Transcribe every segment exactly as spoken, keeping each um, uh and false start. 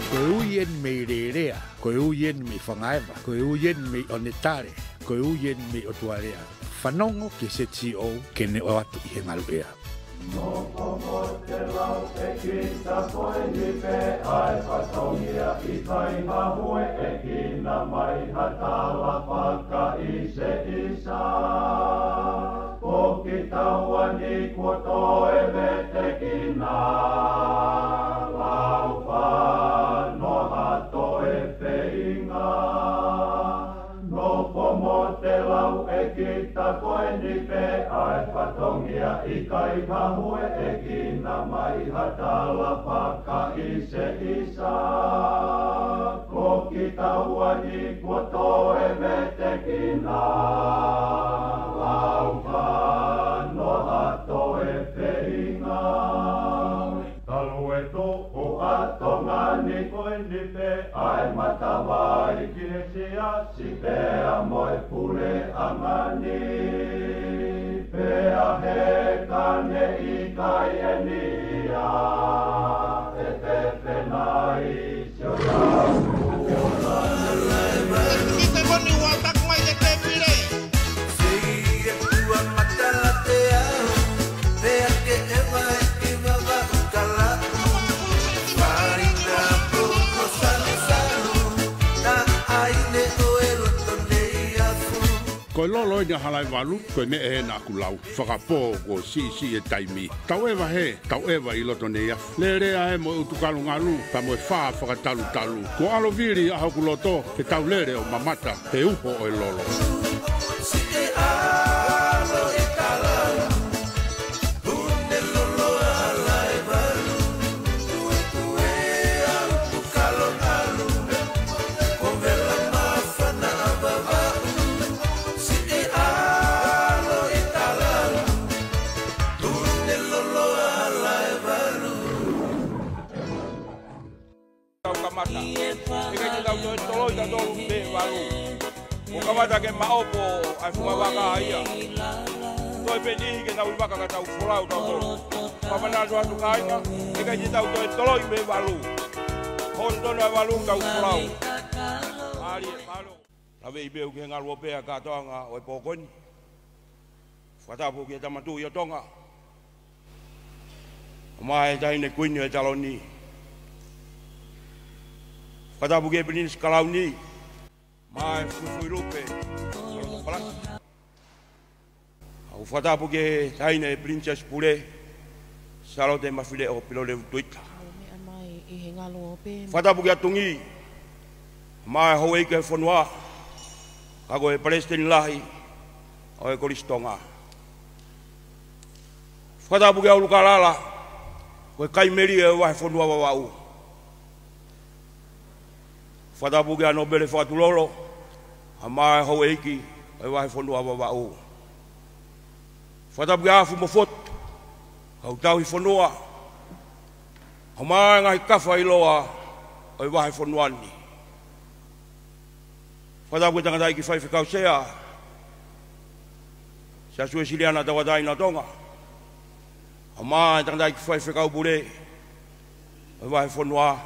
Ko e ui eni mei Lelea, ko e ui eni mei Fangaeva, ko e ui eni mei ʻOnetale, ko e ui eni mei ʻOtualea. Fanongo ki he Z C O ke ne ʻoatu ʻi he ngaluʻea. Nofo mo te lau ʻe kita, ko eni pē ʻa e fatongia, ʻikai ha hueʻekina mai ha tala fakaʻiseʻisa. Ko kitaua ni kuo toe vetekina, lau fano ha toe feinga. Nofo mo te lau ʻe kita, ko eni pē ʻa e fatongia, ʻikai ha hueʻekina mai ha tala fakaʻiseʻisa. Ko kitaua ni kuo toe vetekina, lau fano ha toe feinga. Talu e tuʻu ʻa Tonga ni, ko eni pē ʻa e matavai ki he siasi pea mo e puleʻanga ni. Pea he kane ʻikai eni ia ʻe pepe nai. Ko e lolo eni ʻa Halaevalu, ko e meʻa ē naʻa ku lau fakapō kuo siʻisiʻi e taimi. Tau ʻeva hē, tau ʻeva ʻi loto Neiafu. Lelea ē mo e ʻutukalu ngalu, pea mo e fā fakatalutalu. Kuo ʻalu vili ʻa hoku loto, ke tau lele ʻo mamata he uho ʻo e lolo. Tau kamata. ʻIkai te tau toe toloi tautolu mei he valu. ʻO kamata ke maʻopo ʻa e funga vaka ia. Toe pē niʻihi ke nau ʻi vaka ka tau folau tautolu. Pea manatu atu kāinga, ʻikai te tau toe toloi mei he valu. Holo tonu ʻa e valu tau folau. Mālie, mālō. Laveʻi pē au ki he ngaluope ʻa e kātoanga ʻo e pō ko eni. Fakatapu ki he Tama Tuʻi ʻo Tonga. Mo e Taʻahine Kuini ʻo e Taloni. Fakatapu ki he Pilinisi Kalauni. Mo e Fuifui Lupe ʻo Palasi. ʻOku fakatapu ki he Taʻahine Pilinisesi Pule, Sālote Mafileʻo Pilolevu Tuita. Mou meʻa mai ʻi he ngaluope. Fakatapu ki he Atungi, mo e houʻeiki ʻo e fonua, ka ko e Palesiteni Lahi ʻo e Kolisi Tonga. Fakatapu ki he ʻUlukalala, ko e kai melie ʻo e Vahefonua Vavaʻu. Fakatapu ki he Nōpele Fakatulolo, mo e houʻeiki ʻo e Vahefonua Vavaʻu. Fakatapu ki he Afu mo Fotu, kau tauhi fonua, mo e ngaahi kafa ʻiloa ʻo e Vahefonua ni. Fakatapu ki he Tangataʻeiki Faifekau Sea, Siasi Uēsiliana Tauʻatāina ʻo Tonga, mo e Tangataʻeiki Faifekau Pule ʻo e Vahefonua,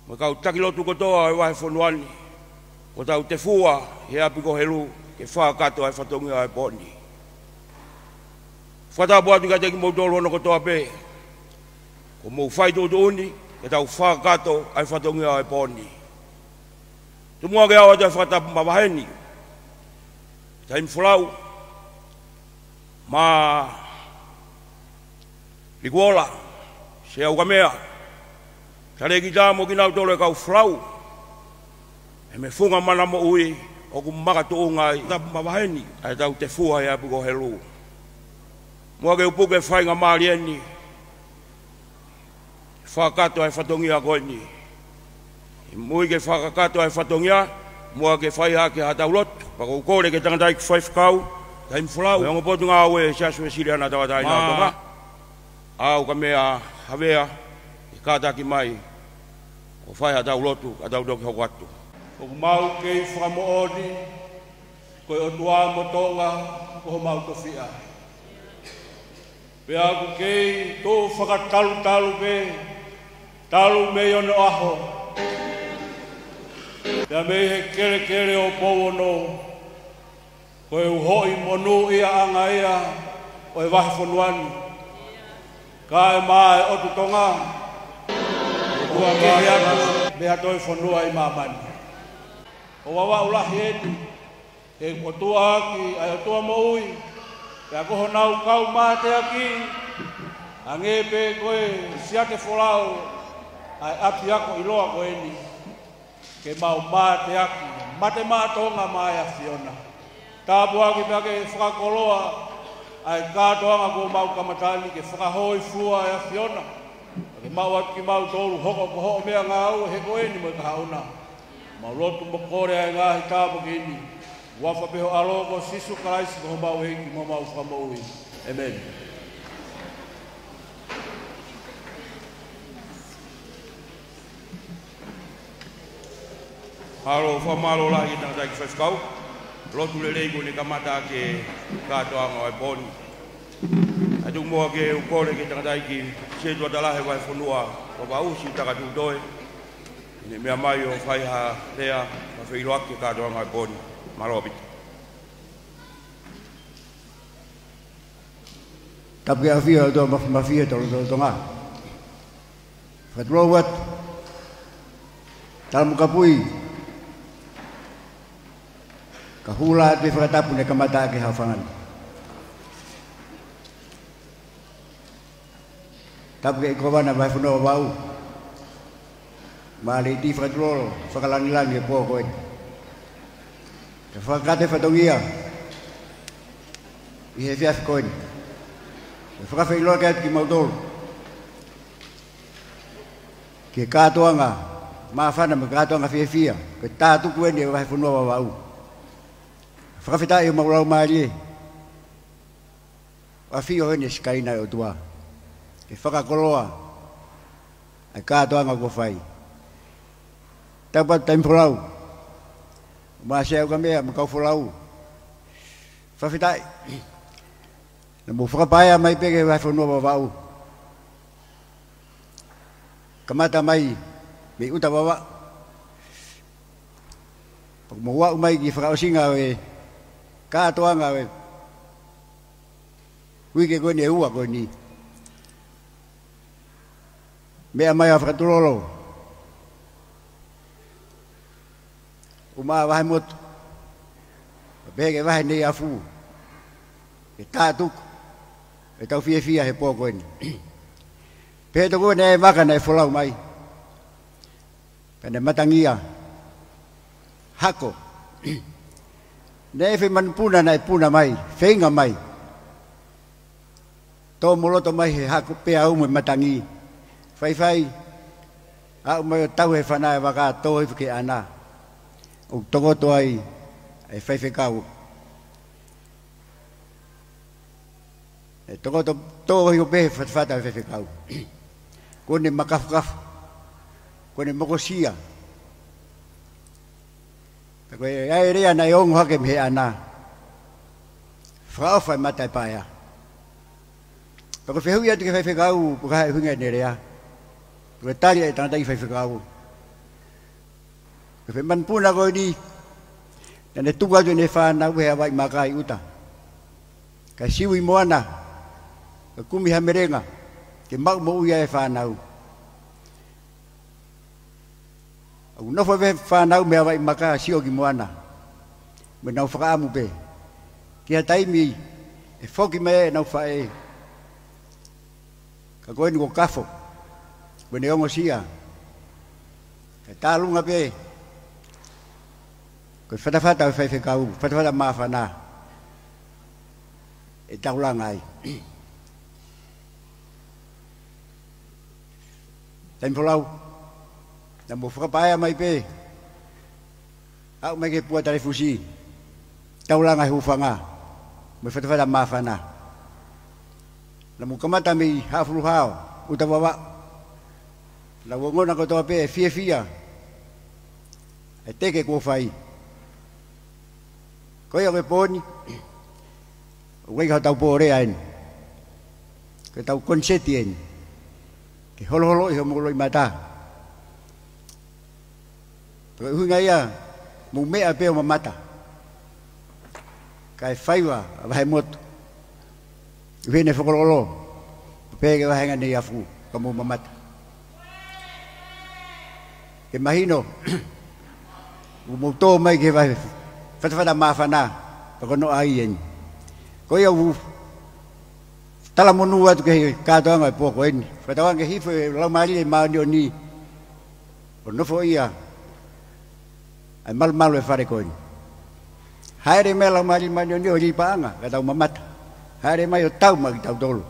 mo e kau taki lotu kotoa ʻo e Vahefonua ni, kuo tau tefua ʻi he ʻapi ko Helu ke fakakakato ʻa e fatongia ʻo e pō ni. Fakatapu atu kiate kimoutolu hono kotoa pē kuo mou fai tuʻutuʻuni ke tau fakakakato ʻa e fatongia ʻo e pō ni. Tomuʻa ke ʻoatu ʻa e fakatapu mavahe ni, Taimi Folau, mo Likuola, Sea Ukamea, Talēkita mo kinautolu e kau folau, ʻi he meʻafunga mana moʻui ʻoku makatuʻunga ai e fakatapu mavahe ni ʻa ʻetau tefua ʻi he ʻapi ko Helu. Muʻa ke u puke e faingamālie ni, fakakakato ʻa e fatongia ko eni. ʻI muʻa ke fakakakato ʻa e fatongia, muʻa ke fai hake haʻatau lotu, pea ʻoku ou kole ki he Tangataʻeiki Faifekau, Taimi Folau, mo e ongo Potungāue Siasi Uēsiliana Tauʻatāina ʻo Tonga, ʻa Ukamea Havea, ke kātaki mai ʻo fai haʻatau lotu, ka tau toki hoko atu. ʻOku mau kei fakamoʻoni, ko e ʻOtua mo Tonga ko homau tofiʻa. Pea ʻoku kei tuʻu fakatalutalu pē, talu mei onoʻaho, Pea mei he kelekele ʻo Pouono, ko e uhoʻi monūʻiaʻanga ia ʻo e vahefonua ni. Kae maʻa e ʻOtu Tonga, ʻoku ʻa kehe atu mei ha toe fonua ʻi māmani. Ko Vavaʻu lahi eni, he ʻotuaʻaki ʻa e ʻOtua moʻui, pea ko honau kau mateaki, hangē pē ko e siate folau ʻa e ʻapiako ʻiloa ko eni. Ke mau mateaki, mate maʻa Tonga maʻa e ʻAfiona. Tāpuaki pea ke fakakoloa ʻa e kātoanga kuo mau kamata ni, ke fakahōifua e ʻAfiona. Ke maʻu atu kimautolu hoko ko hoʻo meʻangāue he ko eni mo e kahaʻu na. Mau lotu mo kole ʻa e ngaahi tāpuaki ni. Huafa pē ho ʻAlo ko Sīsū Kalaisi ko homau ʻEiki mo homau Fakamoʻui. ʻĒmeni. Mālō, fakamālō lahi ki he tangataʻeiki faifekau. Lotu lelei kuo ne kamata ʻaki e kātoanga ʻo e pō ni. ʻA ia tuku muʻa ke u kole ki he tangataʻeiki setuata lahi ʻo e vahefonua Vavaʻu, Siutaka Tuʻutoe, ke ne meʻa mai ʻo fai ha lea, fakafeʻiloaki ki he kātoanga ʻo e pō ni. Mālō ʻaupito. Tapu ki he ʻafio ʻa e ʻOtua Māfimafi ʻi he lotolotonga. Fakatulou atu. Tala mo kapui. Ka hū atu e fakatapu ne kamata ʻaki e haʻofanga ni. Tapu ki he ʻEiki Kōvana Vahefonua Vavaʻu. Mālō e fakatulolo, fakalāngilangi e pō ko eni. Ke fakakakato e fatongia ʻi he efiafi ko eni. Ke fakafeʻiloaki atu kimautolu ki he kātoanga māfana mo e kātoanga fiefia, ko e tātuku eni e vahefonua Vavaʻu. Fakafetaʻi homau laumālie. ʻAfio heni e Sikaina ʻo e ʻOtua ke fakakoloa ʻa e kātoanga kuo fai. Tapu atu taimi folau. Mā Sea Ukameʻa mo e kau folau. Fakafetaʻi. Naʻa mou fakapaea mai pē ki he vahefonua Vavaʻu. Kamata mai mei ʻuta Vavaʻu. Pea mou aʻu mai ki he fakaʻosinga ʻo e kātoanga ʻo e uike ko eni ʻe ua ko eni. Meʻa mai ʻa Fakatulolo, ʻUmaʻā Vahemotu, pehē ki he Vahe Neiafu, ke tātuku ʻetau fiefia he pō ko eni. Pehē tokua naʻe ʻi ai e vaka naʻe folau mai, pea naʻe matangia, hako. Naʻe ʻi ai e foʻi manupuna naʻe puna mai, feinga mai. Tō mo loto mai he hako pea ʻumu e matangi. Faifai, aʻu mai ʻo tau he fana e vaka, tō hifo ki he ʻana. ʻOku tokoto ai ʻa e faifekau. ʻE tokoto, tō hifo pē he fatafata e faifekau. Kuo ne makafukafu. Kuo ne mokosia. Pea ko e ʻai e lea naʻe ongo hake mei he ʻana. Fakaʻofa e mata ʻe paea. Pea ko e fehuʻi atu ki he faifekau, pe ko e hā e ʻuhinga ʻene lea. Pea ko e tali ʻa e tangataʻeiki faifekau, ko e foʻi manupuna ko eni, naʻa ne tuku atu ʻene fānau he Havaiʻi Maka ʻi ʻuta. Kae sio ʻi Moana, kae kumi ha melenga, ke maʻu moʻui ai e fānau. ʻOku nofo e fānau mei Havaiʻi Maka sio ki Moana. Mo ʻenau fakaʻamu pē ki ha taimi ʻe foki mai ai ʻenau faʻē. Ka ko eni kuo kafo. Kuo ne ongosia. Kae tālunga pē. Ko e fatafata ʻo e faifekau, fatafata māfana. ʻE taulanga ai. Taimi folau, naʻa mou fakapaea mai pē, aʻu mai ki he Pua Talefusi, taulanga e hūfanga, mo e fatafata māfana. Naʻa mou kamata mei Haʻafuluhao, ʻUta Vavaʻu. Naʻa mou ongona kotoa pē e fiefia, e teke kuo fai. Ko ia ko e pō ni, ʻoku ʻi ai hotau pō lea eni. Ko ʻetau koniseti eni. Ke holoholoʻi homou loʻimata. Ko e ʻuhinga ia, mou meʻa pē ʻo mamata. Kae faiva ʻa Vahemotu. ʻUhi ʻene fokololo. Pehē ki he vahenga Neiafu, ka mou mamata. Ke mahino, ʻoku mou tō mai ki he vahe fatafata māfana, pea ko hono ʻai eni. Ko ia ʻoku talamonū atu ki he kātoanga ʻo e pō ko eni. Fakatauange ke hifo e Laumālie Māʻoniʻoni ʻo nofoʻia ʻa e malumalu ʻo e fale ko eni. Hāʻele mai e Laumālie Māʻoniʻoni ʻo lī paʻanga, ka tau mamata. Hāʻele mai ʻo tau maʻa kitautolu.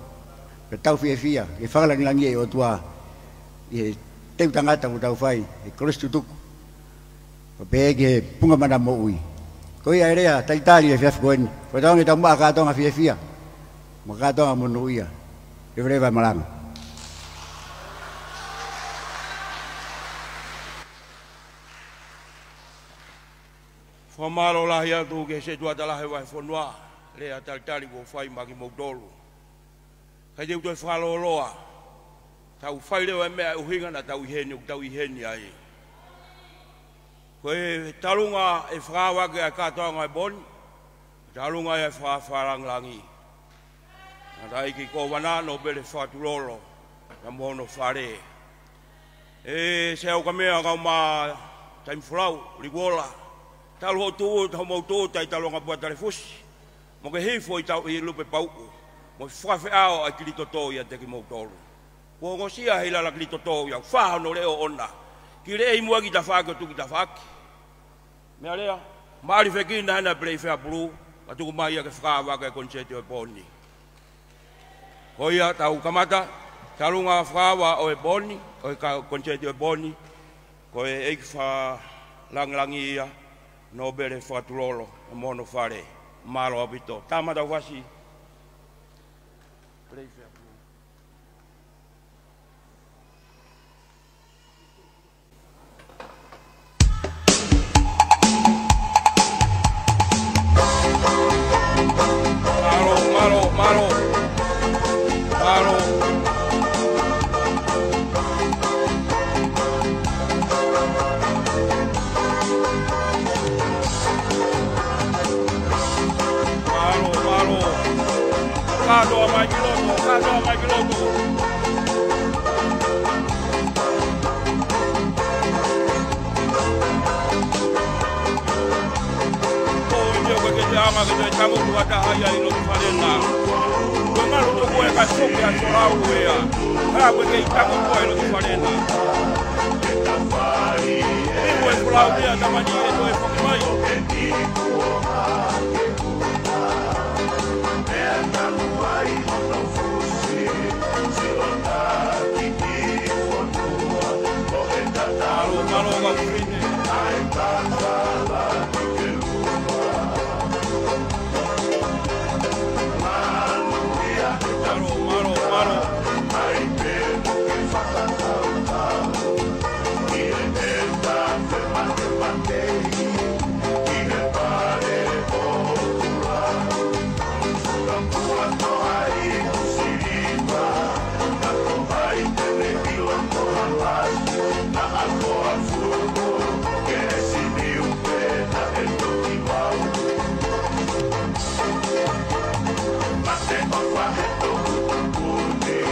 Ke tau fiefia, ke fakalāngilangiʻi e ʻOtua ʻi he teu tangata ʻoku tau fai, he kolisi tutuku. Pea pehē ki he punga mana moʻui. Ko ia e lea talitali ʻo e efiafi ko eni. Fakatauange tau maʻu ha kātoanga fiefia. Maʻu ha kātoanga monūʻia. Leveleva e malanga. Fakamālō lahi atu ki he setuata lahi ʻo e vahefonua, lea talitali kuo fai maʻa kimoutolu. Kae te u toe fakalōloa, tau fai leva e meʻa ʻuhinga naʻa tau ʻi heni, ʻoku tau ʻi heni ai. Ko e talunga e fakaava ʻa e kātoanga ʻo e pō ni, talunga e fakaava fakalāngilangiʻi ʻa e ʻEiki Kōvana Nōpele Fakatulolo, pea mo hono fale. ʻE Sea Ukamea, kau mā Taimi Folau, Likuola, talu hoʻo tuʻu, talu hoʻomou tuʻu, tai talu anga pua talefusi, mo ke hifo ʻi tau ʻi Lupe Pauʻu, mo fakafeʻao ʻa e kili toto ʻiate kimoutolu. Kuo ongosia he ʻi lala kili toto ia, ʻoku fā hono leʻo ʻoʻona. Ki leʻei muʻa ki tafaʻaki ʻo tuku ki tafaʻaki. Meʻa lea, maʻali fekina hena Peleʻi Feapulu, ka tuku mai ia ke fakaava ʻa e konisēti ʻo e pō ni. Ko ia tau kamata, talunga fakaava ʻo e pō ni, ʻo e ka-, konisēti ʻo e pō ni, ko e ʻEiki Fakalāngilangiʻia, Nōpele Fakatulolo, mo hono fale, mālō ʻaupito. Tama tau fasi. Mālō, mālō, mālō. Mālō. Mālō, mālō. Kātoa mai ki loto, kātoa mai ki loto. Ko ia ko e ke te anga ke te tangutu ʻa taha ia ʻi loto fale na. Ko e ngalu to ko e ka soke a solau ea. Ka ko e ke tangutu ʻi loto fale na. ʻI ko e solau ia tamani e ko e foki mai.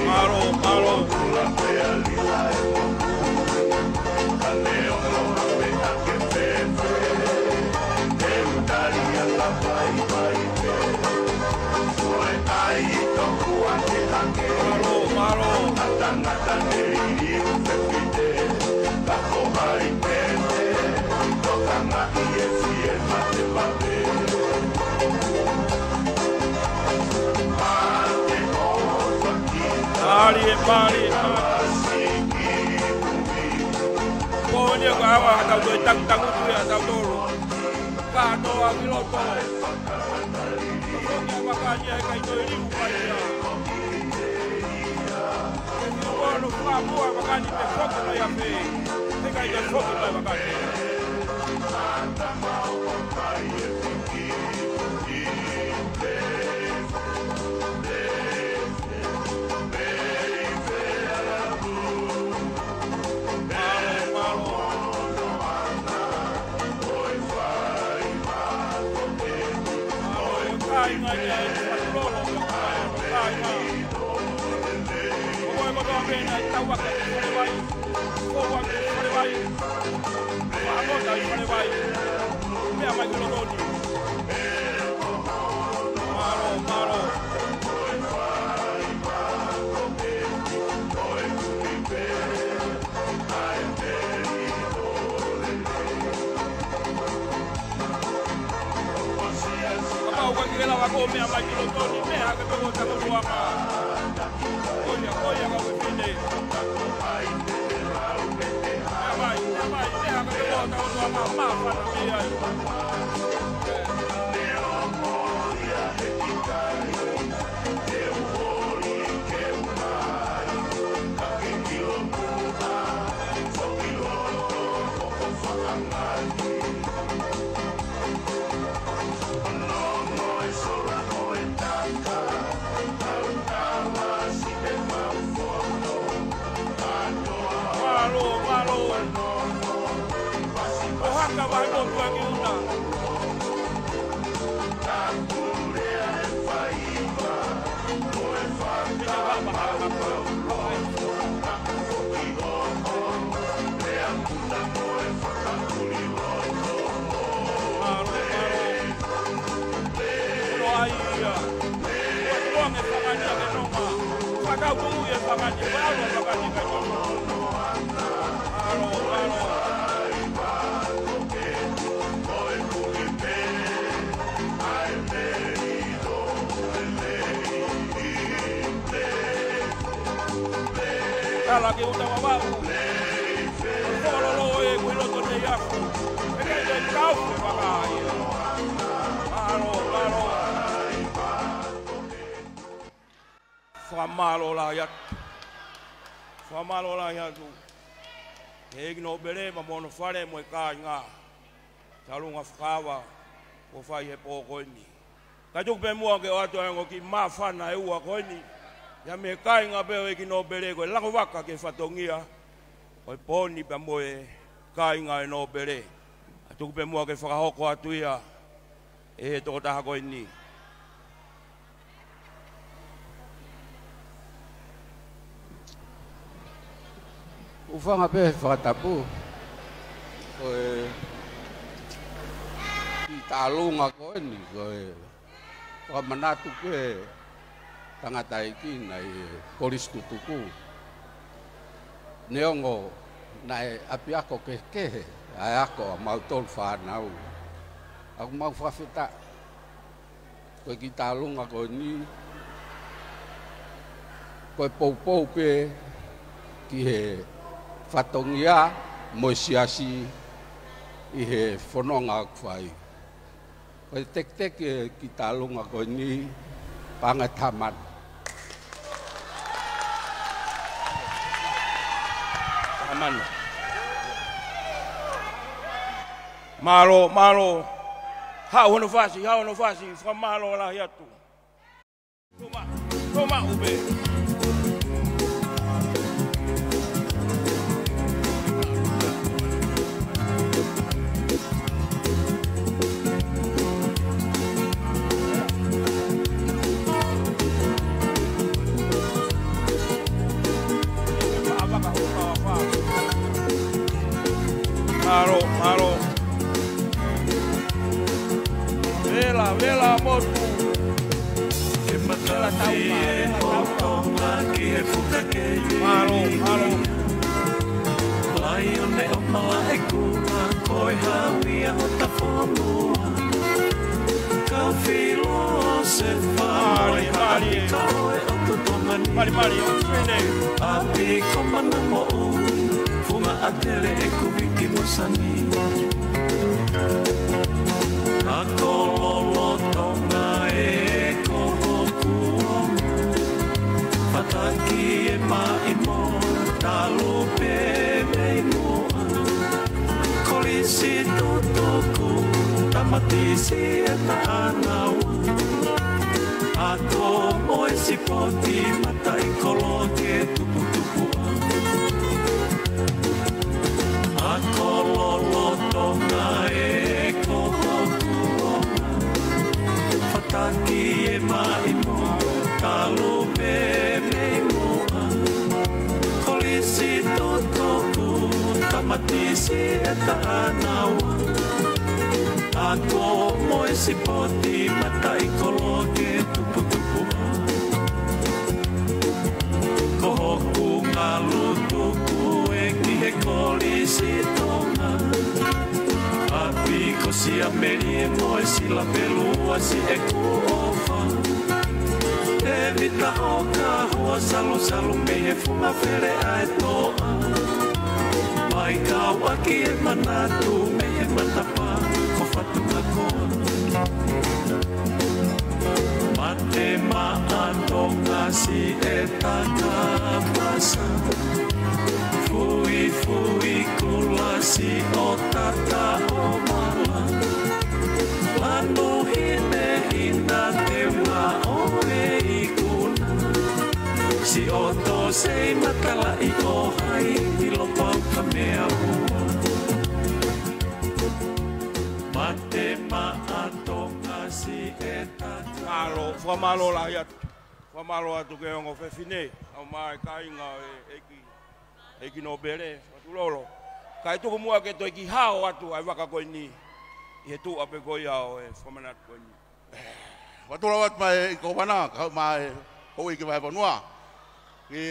Mālō, mālō. Mālō, mālō. Mālie, mālie, mālie. Ko eni ko e ʻaho ʻa tautolu, tangutu ia ʻa tautolu. Kātoa ki loto. Ko e foki ʻa Makani ʻe ʻikai toe liu mai ia. Ke fiu ʻa hono fakamuʻa ʻa Makani, te foki mai ʻa pē. ʻE ʻikai toe foki mai ʻa Makani. Kāinga ia ʻi Fakalolo, kāinga. Ko koe kotoa pē naʻe tau ake ki Falevai, ko ua ki Falevai, ko ua ki Falevai. Meʻa mai ki loto ni. Mālō, mālō. Kapau ʻoku ʻikai ke lava ʻo meʻa mai ki loto ni, meʻa hake pē ʻo taku tuanga. Ko ia, ko ia, kau fefine. Meʻa mai, meʻa mai, meʻa hake pē ʻo taku tuanga, māfana pē ai. Mālō, mālō. ʻO haka mai motu ʻa ki una. Tala ke uta Vavaʻu. Fakalolo ē, ko e loto nei aku. ʻE kei te kau ke waka ia. Mālō, mālō. Fakamālō lahi atu. Fakamālō lahi atu. ʻEiki Nōpele, pea mo hono fale mo e kāinga. Talunga fakaava, kuo fai he pō ko eni. Kae tuku pē muʻa ke ʻoatu ʻa e ongo kiʻi māfana ʻe ua ko eni. Ia mei he kāinga pē ʻo e ʻEiki Nōpele, ko e lango vaka ki he fatongia ʻo e pō ni pea mo e kāinga ʻo e Nōpele. Kae tuku pē muʻa ke fakahoko atu ia ʻe he tokotaha ko eni. Hūfanga pē he fakatapu. Ko e kiʻi talunga ko eni, ko e fakamanatu ki he tangataʻeiki naʻe ʻi he kolisi tutuku. Neongo naʻe ʻapiako kehekehe ʻa e ako ʻa mautolu fānau, ʻoku mau fakafetaʻi ko e kiʻi talunga ko eni, ko e poupou pē ki he fatongia mo e siasi ʻi he fononga ʻoku fai. Ko e teketeke e kiʻi talunga ko eni, panga tamana. Tamana. Mālō, mālō. Haʻu hono fasi, haʻu hono fasi, fakamālō lahi atu. Toma, toma ube. Mālō, mālō. Vela, vela motu. Ke matafi e pō Tonga ki he fuka kei. Mālō, mālō. Laione ʻo Malaʻe Kula, ko e hau ia ʻo Tafonua. Kau Filo Sefa, mali, mali. Ka ʻoe ʻo Tonga ni. Mali, mali, ʻo Fine. ʻApi ko Mana Moʻui, Funga ʻa Tele ʻe Kuviki mo Sani. Ako lolotonga e ko hoku ongo. Fataki e maʻimoa, talu pē mei muʻa. Kolisi tutuku, tamatisi e taʻanaua. Ako mo e sipoti, mataʻikolo ke tuputupu. Ako lolotonga e ko hoku ongo. Fataki Siʻeta ʻanaua, ako mo e sipoti, mataʻikoloke tuputupuʻa. Ko hoku ngalu tuku ē ki he Kolisi Tonga. ʻApi ko Siameli mo e Silapelua siʻeku ʻofa. Tēvita ʻOkahua, Salusalu mei he Funga Fele ʻa e Toʻa. Maikau ʻaki e manatu mei he matapā ko Fatungakoa. Mate Maʻa Tonga siʻeta kapasa. Fuifui Kula siʻo tata ʻo mala. Lanu Hinehina te ua ʻo e ikuna. Siʻoto sei matalaʻi ʻo hai, ʻilo pau ka mea ua. Mate Maʻa Tonga siʻeta. Mālō, fakamālō lahi atu. Fakamālō atu ki he ongo fefine, ʻa e kāinga ʻo e ʻEiki, ʻEiki Nōpele, Fatulolo. Kae tuku muʻa ke toe kiʻi hao atu ʻa e vaka ko eni, ʻi he tuʻa pē ko ia ʻo e fakamanatu ko eni. Fatulolo atu mai ʻEiki Kōvana, kae ʻumaʻā e houʻeiki vahefonua. Ke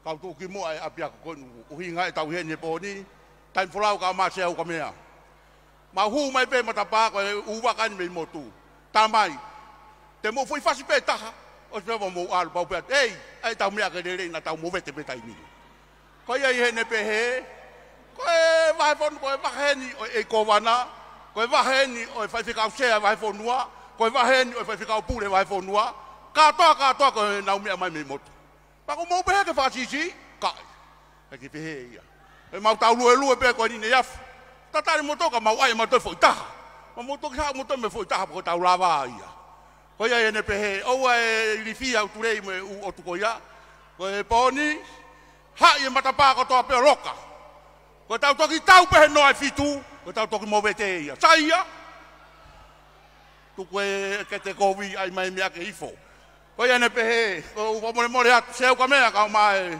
kau tuʻukimuʻa e ʻapiako ko eni, ʻuhinga ʻetau ʻi heni he pō ni, Taimi Folau kae ʻumaʻā Sea Ukamea. Mau hū mai pē matapā ko e ʻū vaka eni mei motu. Tamai, te mou foʻi fasi pē taha, ʻosi pē mou ʻalu pau pē atu. Ei, ʻai ʻetau meʻa ke lelei naʻa tau movete pē taimi ni. Ko ia ʻi heʻene pehē, ko e vahefonu-, ko e vahe eni ʻo e ʻEiki Kōvana, ko e vahe eni ʻo e Faifekau Sea Vahefonua, ko e vahe eni ʻo e Faifekau Pule Vahefonua, kātoa, kātoa ko ʻenau meʻa mai mei motu. Pea ko mou pehē ke fakasiʻisiʻi, kae. Kae ke pehē ia. ʻE mau tau luelue pē ko eni ne afu. Tatali moutolu ka mau ʻai moutolu foʻi taha. Mau moutolu ki haʻu moutolu mei foʻi taha pea ko ʻetau lava ia. Ko ia ʻi heʻene pehē, ʻoua ʻe ilifia ʻa e tulei mo e ʻū ʻotu ko ia. Ko e pō ni, haʻi e matapā kotoa pē ʻo loka. Ko ʻetau toki tau pē he noa ʻe fitu, ko ʻetau toki movete ia. Sai ia. Tuku e kete kovi ʻai mai meʻa ke ifo. Ko ia ʻi heʻene pehē, ko u fakamolemole atu, Sea Ukamea kae ʻumaʻā e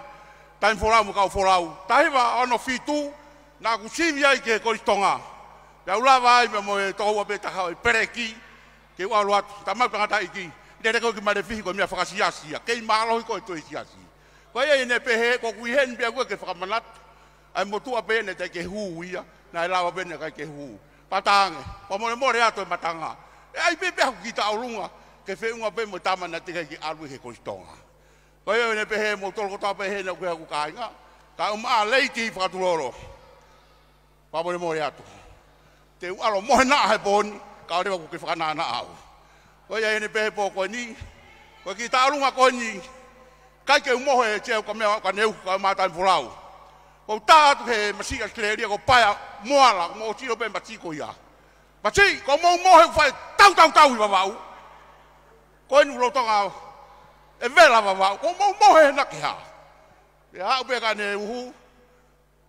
Taimi Folau mo Kau Folau. Taha hiva ono fitu, naʻa ku sivi ai ki he Kolisi Tonga. Pea u lava ai pea mo e tokoua pē taha ʻo e peleki, ke u ʻalu atu, tamau tangataʻeiki, lele ko ki Malefihi ko e meʻa fakasiasi ia, kei mālohi ko e toe siasi. Ko ia ʻi heʻene pehē, ko ʻeku ʻi heni pē au ke fakamanatu, ʻa e motuʻa pē naʻe teʻeki ke hū ia, naʻe lava pē naʻe ʻikai ke hū. Pea tange, fakamolemole atu e matanga. ʻE ʻai pē pē haku ki taʻolunga, ke feʻunga pē mo e tama naʻe teʻeki ke ʻalu ʻi he Kolisi Tonga. Ko ia ʻi heʻene pehē, moutolu kotoa pē he naʻa ku he haku kāinga, kae ʻumaʻā Leiti Fakatulolo. Fakamolemole atu. Te u ʻalu mohe naʻa he pō ni, kae ʻoua leva kuo ke fakanānaʻa au. Ko ia ʻi heʻene pehē pō ko eni, ko e kiʻi taʻolunga ko eni, ʻikai ke u mohe Sea Ukamea ka ne u ka mata Taimi Folau. Ko u tā atu he masiʻi ʻAositelēlia ko Paea Moala, ko mou sio pē masiʻi ko ia. Masiʻi, ko mou mohe ʻoku fai tautautau ʻi Vavaʻu. Ko eni ʻoku lolotonga ʻe vela Vavaʻu, ko mou mohe naʻa ke hā. ʻE aʻu pē ka ne uhu,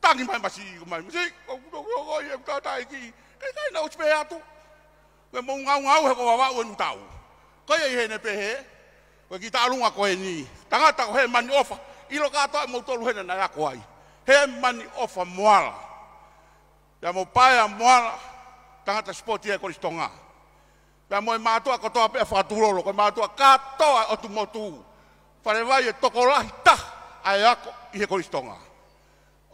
tangi mai masiʻi, ko mai masiʻi, ko u toko ko ia, ko tangataʻeiki, ʻikai ke na ʻosi pē atu. Ko e mou ngaungaue he ko Vavaʻu ʻe nutau. Ko ia ʻi heʻene pehē, ko e kiʻi taʻolunga ko eni. Tangata ko Hemani ʻOfa, ʻilo kātoa moutolu he naʻa na ako ai. Hemani ʻOfa Moala. Pea mo Paea Moala, tangata sipoti ʻa e Kolisi Tonga. Pea mo e mātuʻa kotoa pē ʻa Fakatulolo, ko e mātuʻa kātoa ʻo e ʻotu motu. Fale vai ʻe tokolahi taha ʻa e ako ʻi he Kolisi Tonga.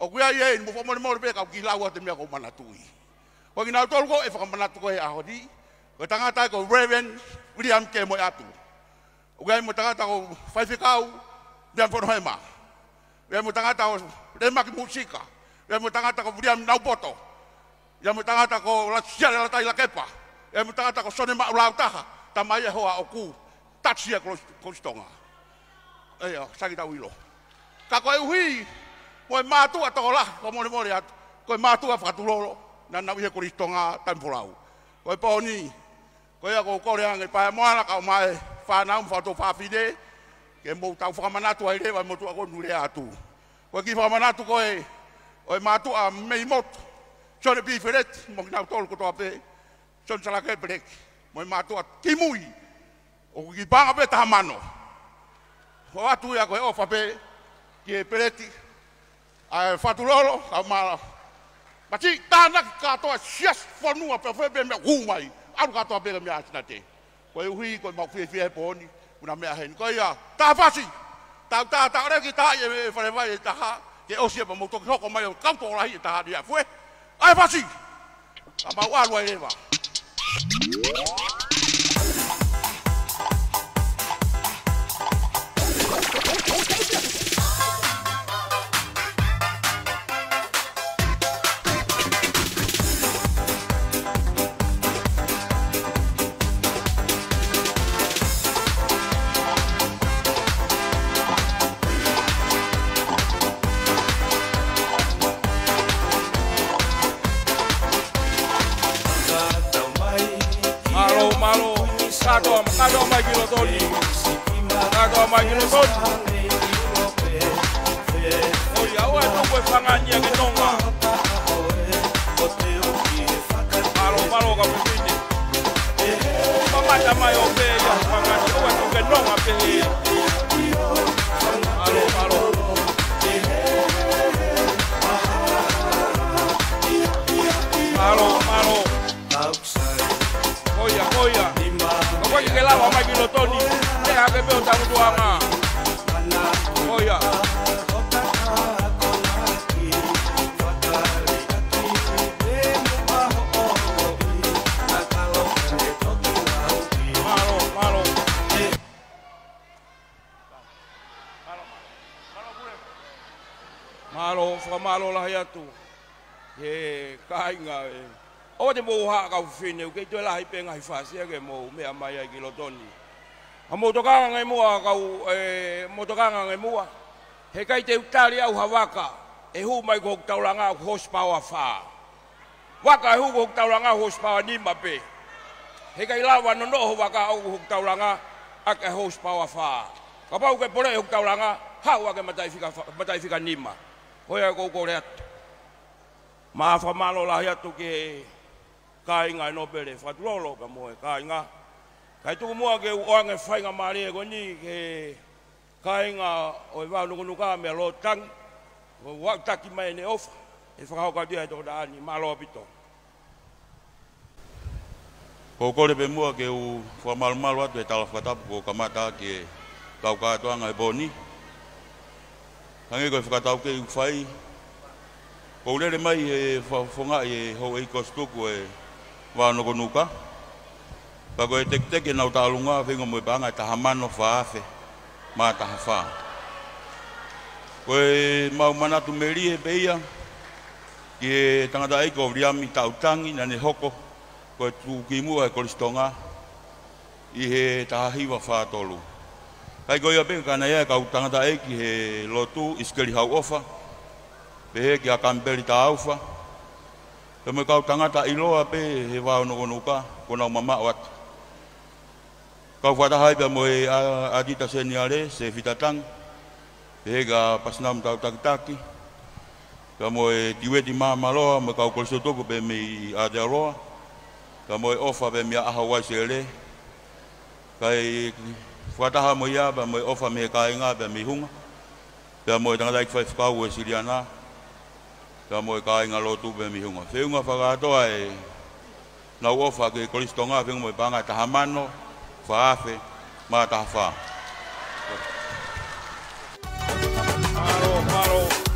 ʻOku ʻi ai ʻeni, mou fakamolemole pē ka u kiʻi lau atu e meʻa ʻoku ou manatuʻi. Ko kinautolu ko ē ʻe fakamanatu ko ē he ʻaho ni, ko e tangata ko Reverend William K. Moeatu. ʻOku ʻi ai mo e tangata ko Faifekau William Fonohema. ʻI ai mo e tangata ko Lemaki Musika. ʻI ai mo e tangata ko William Naupoto. ʻI ai mo e tangata ko Lasiale Latai Lakepa. ʻI ai mo e tangata ko Sone Maʻu Lautaha. Tamai ʻe hoa ʻoku tasi ʻa e Kolisi, Kolisi Tonga. ʻE, ʻo, saki tau ʻilo. Ka koeʻuhi, mo e mātuʻa tokolahi, fakamolemole atu, ko e mātuʻa Fakatulolo, naʻa nau ʻi he Kolisi Tonga, Taimi Folau. Ko e pō ni, ko ia ʻoku ou kole ange Paea Moala, kae ʻumaʻā e fānau mo e fatu fafine, ke mou tau fakamanatu ai leva e motuʻa ko eni ʻoku lea atu. Ko e kiʻi fakamanatu ko ē, ʻo e mātuʻa mei motu, Sone P. Feleti, mo kinautolu kotoa pē, Sone Salake Peleki, mo e mātuʻa kimui, ʻoku kiʻi paʻanga pē taha mano. ʻOatu ia ko e ʻofa pē, ki he Peleti, ʻa e Fakatulolo, kae ʻumaʻā Mati, tānaki kātoa siasi fonua pea fai pē meʻa ʻoku hū mai. ʻAlu kātoa pē ki he meʻa ʻa Sinate. Koeʻuhi, ko ʻemau fiefia he pō ni, ʻoku na meʻa heni. Ko ia, tā fasi. Tau tā, tā, ʻoua ke tā ʻi he fale vai ʻe taha. Ke ʻosi ē pea mou toki hoko mai ʻo kau tokolahi ʻe taha ni a fue. ʻAi fasi. Ka mau ʻalu ai leva. Mālō, mālō. Kātoa, kātoa mai ki loto ni. Kātoa mai ki loto ni. ʻOi, ʻoua ʻe tuku e fanga ni ia ke nonga. Mālō, mālō kau fefine. Mamata mai ʻo pē ia fanga ni, ʻoua ʻe tuku ke nonga pē. Mālō, mālō. Mālō, mālō. Ko ia, ko ia. Ko ia ke lava mai ki loto ni. Te ake pē ʻo tangutuʻanga. Ko ia. Mālō, mālō. Mālō, fakamālō lahi atu. He kāinga ē. ʻOua te mou haʻa kau fefine, ʻoku kei toe lahi pē ngaahi fasi ē ke mou meʻa mai ai ki loto ni. Ka mou tokanga ange muʻa kau, ē, mou tokanga ange muʻa. Heʻikai te u tali au ha vaka ʻe hū mai ki hoku taulanga ʻoku horsepower fā. Vaka ʻe hū ki hoku taulanga ʻoku horsepower nima pē. Heʻikai lava nonoʻo ho vaka ʻoku hoku taulanga ʻaki e horsepower fā. Kapau ʻoku ke poleʻi hoku taulanga, haʻu ʻaki e mataʻifika fa-, mataʻifika nima. Ko ia ʻoku ou kole atu. Mo e fakamālō lahi atu ki he kāinga ʻi Nōpele Fakatulolo pea mo e kāinga. Kae tuku muʻa ke u ʻoange e faingamālie ko eni ki he kāinga ʻo e Vao Nukunuka mei Lototangi. ʻOku ou taki mai ʻene ʻofa, ʻe fakahoko atu ia he tokotaha ni, mālō ʻaupito. ʻOku ou kole pē muʻa ke u fakamalumalu atu e tala fakatapu kuo kamata ʻaki e kau kātoanga he pō ni. Hangē ko e fakataukei ʻoku fai, ʻoku ou lele mai he fakafofongaʻi e houʻeiki kosituku e Vao Nukunuka. Pea ko e teketeke ʻenau tālunga, feinga mo e paʻanga ʻe taha mano fā afe mā taha fā. Ko ʻemau manatu melie pē ia ki he tangataʻeiki ko Viliami Taʻutangi, naʻa ne hoko ko e tuʻukimuʻa e Kolisi Tonga ʻi he taha hiva fā tolu. Kae ko ia pē ka naʻe ʻi ai e kau tangataʻeiki he lotu, ʻIsikeli Hauʻofa, pehē kia Kamipeli Tāufa, pea mo e kau tangata ʻiloa pē he Vao Nukunuka, kuo nau mamaʻo atu. Kau fakataha ai pea mo e ʻa-, ʻAtita Seniale, Sefita Tangi, pehē kia Pasinamu Tautakitaki, pea mo e Tiueti Māmaloa, mo e kau kolisi tutuku pē mei Aotearoa, pea mo e ʻofa pē mei ʻAho Vaisele, kae fakataha mo ia, pea mo e ʻofa mei he kāinga, pea mei Hunga, pea mo e tangataʻeiki faifekau ʻo Siliana, pea mo e kāinga lotu pē mei Hunga. Feʻunga fakakātoa ʻenau ʻofa ki he Kolisi Tonga, feinga mo e paʻanga ʻe taha mano fā afe mā taha fā. Mālō, mālō.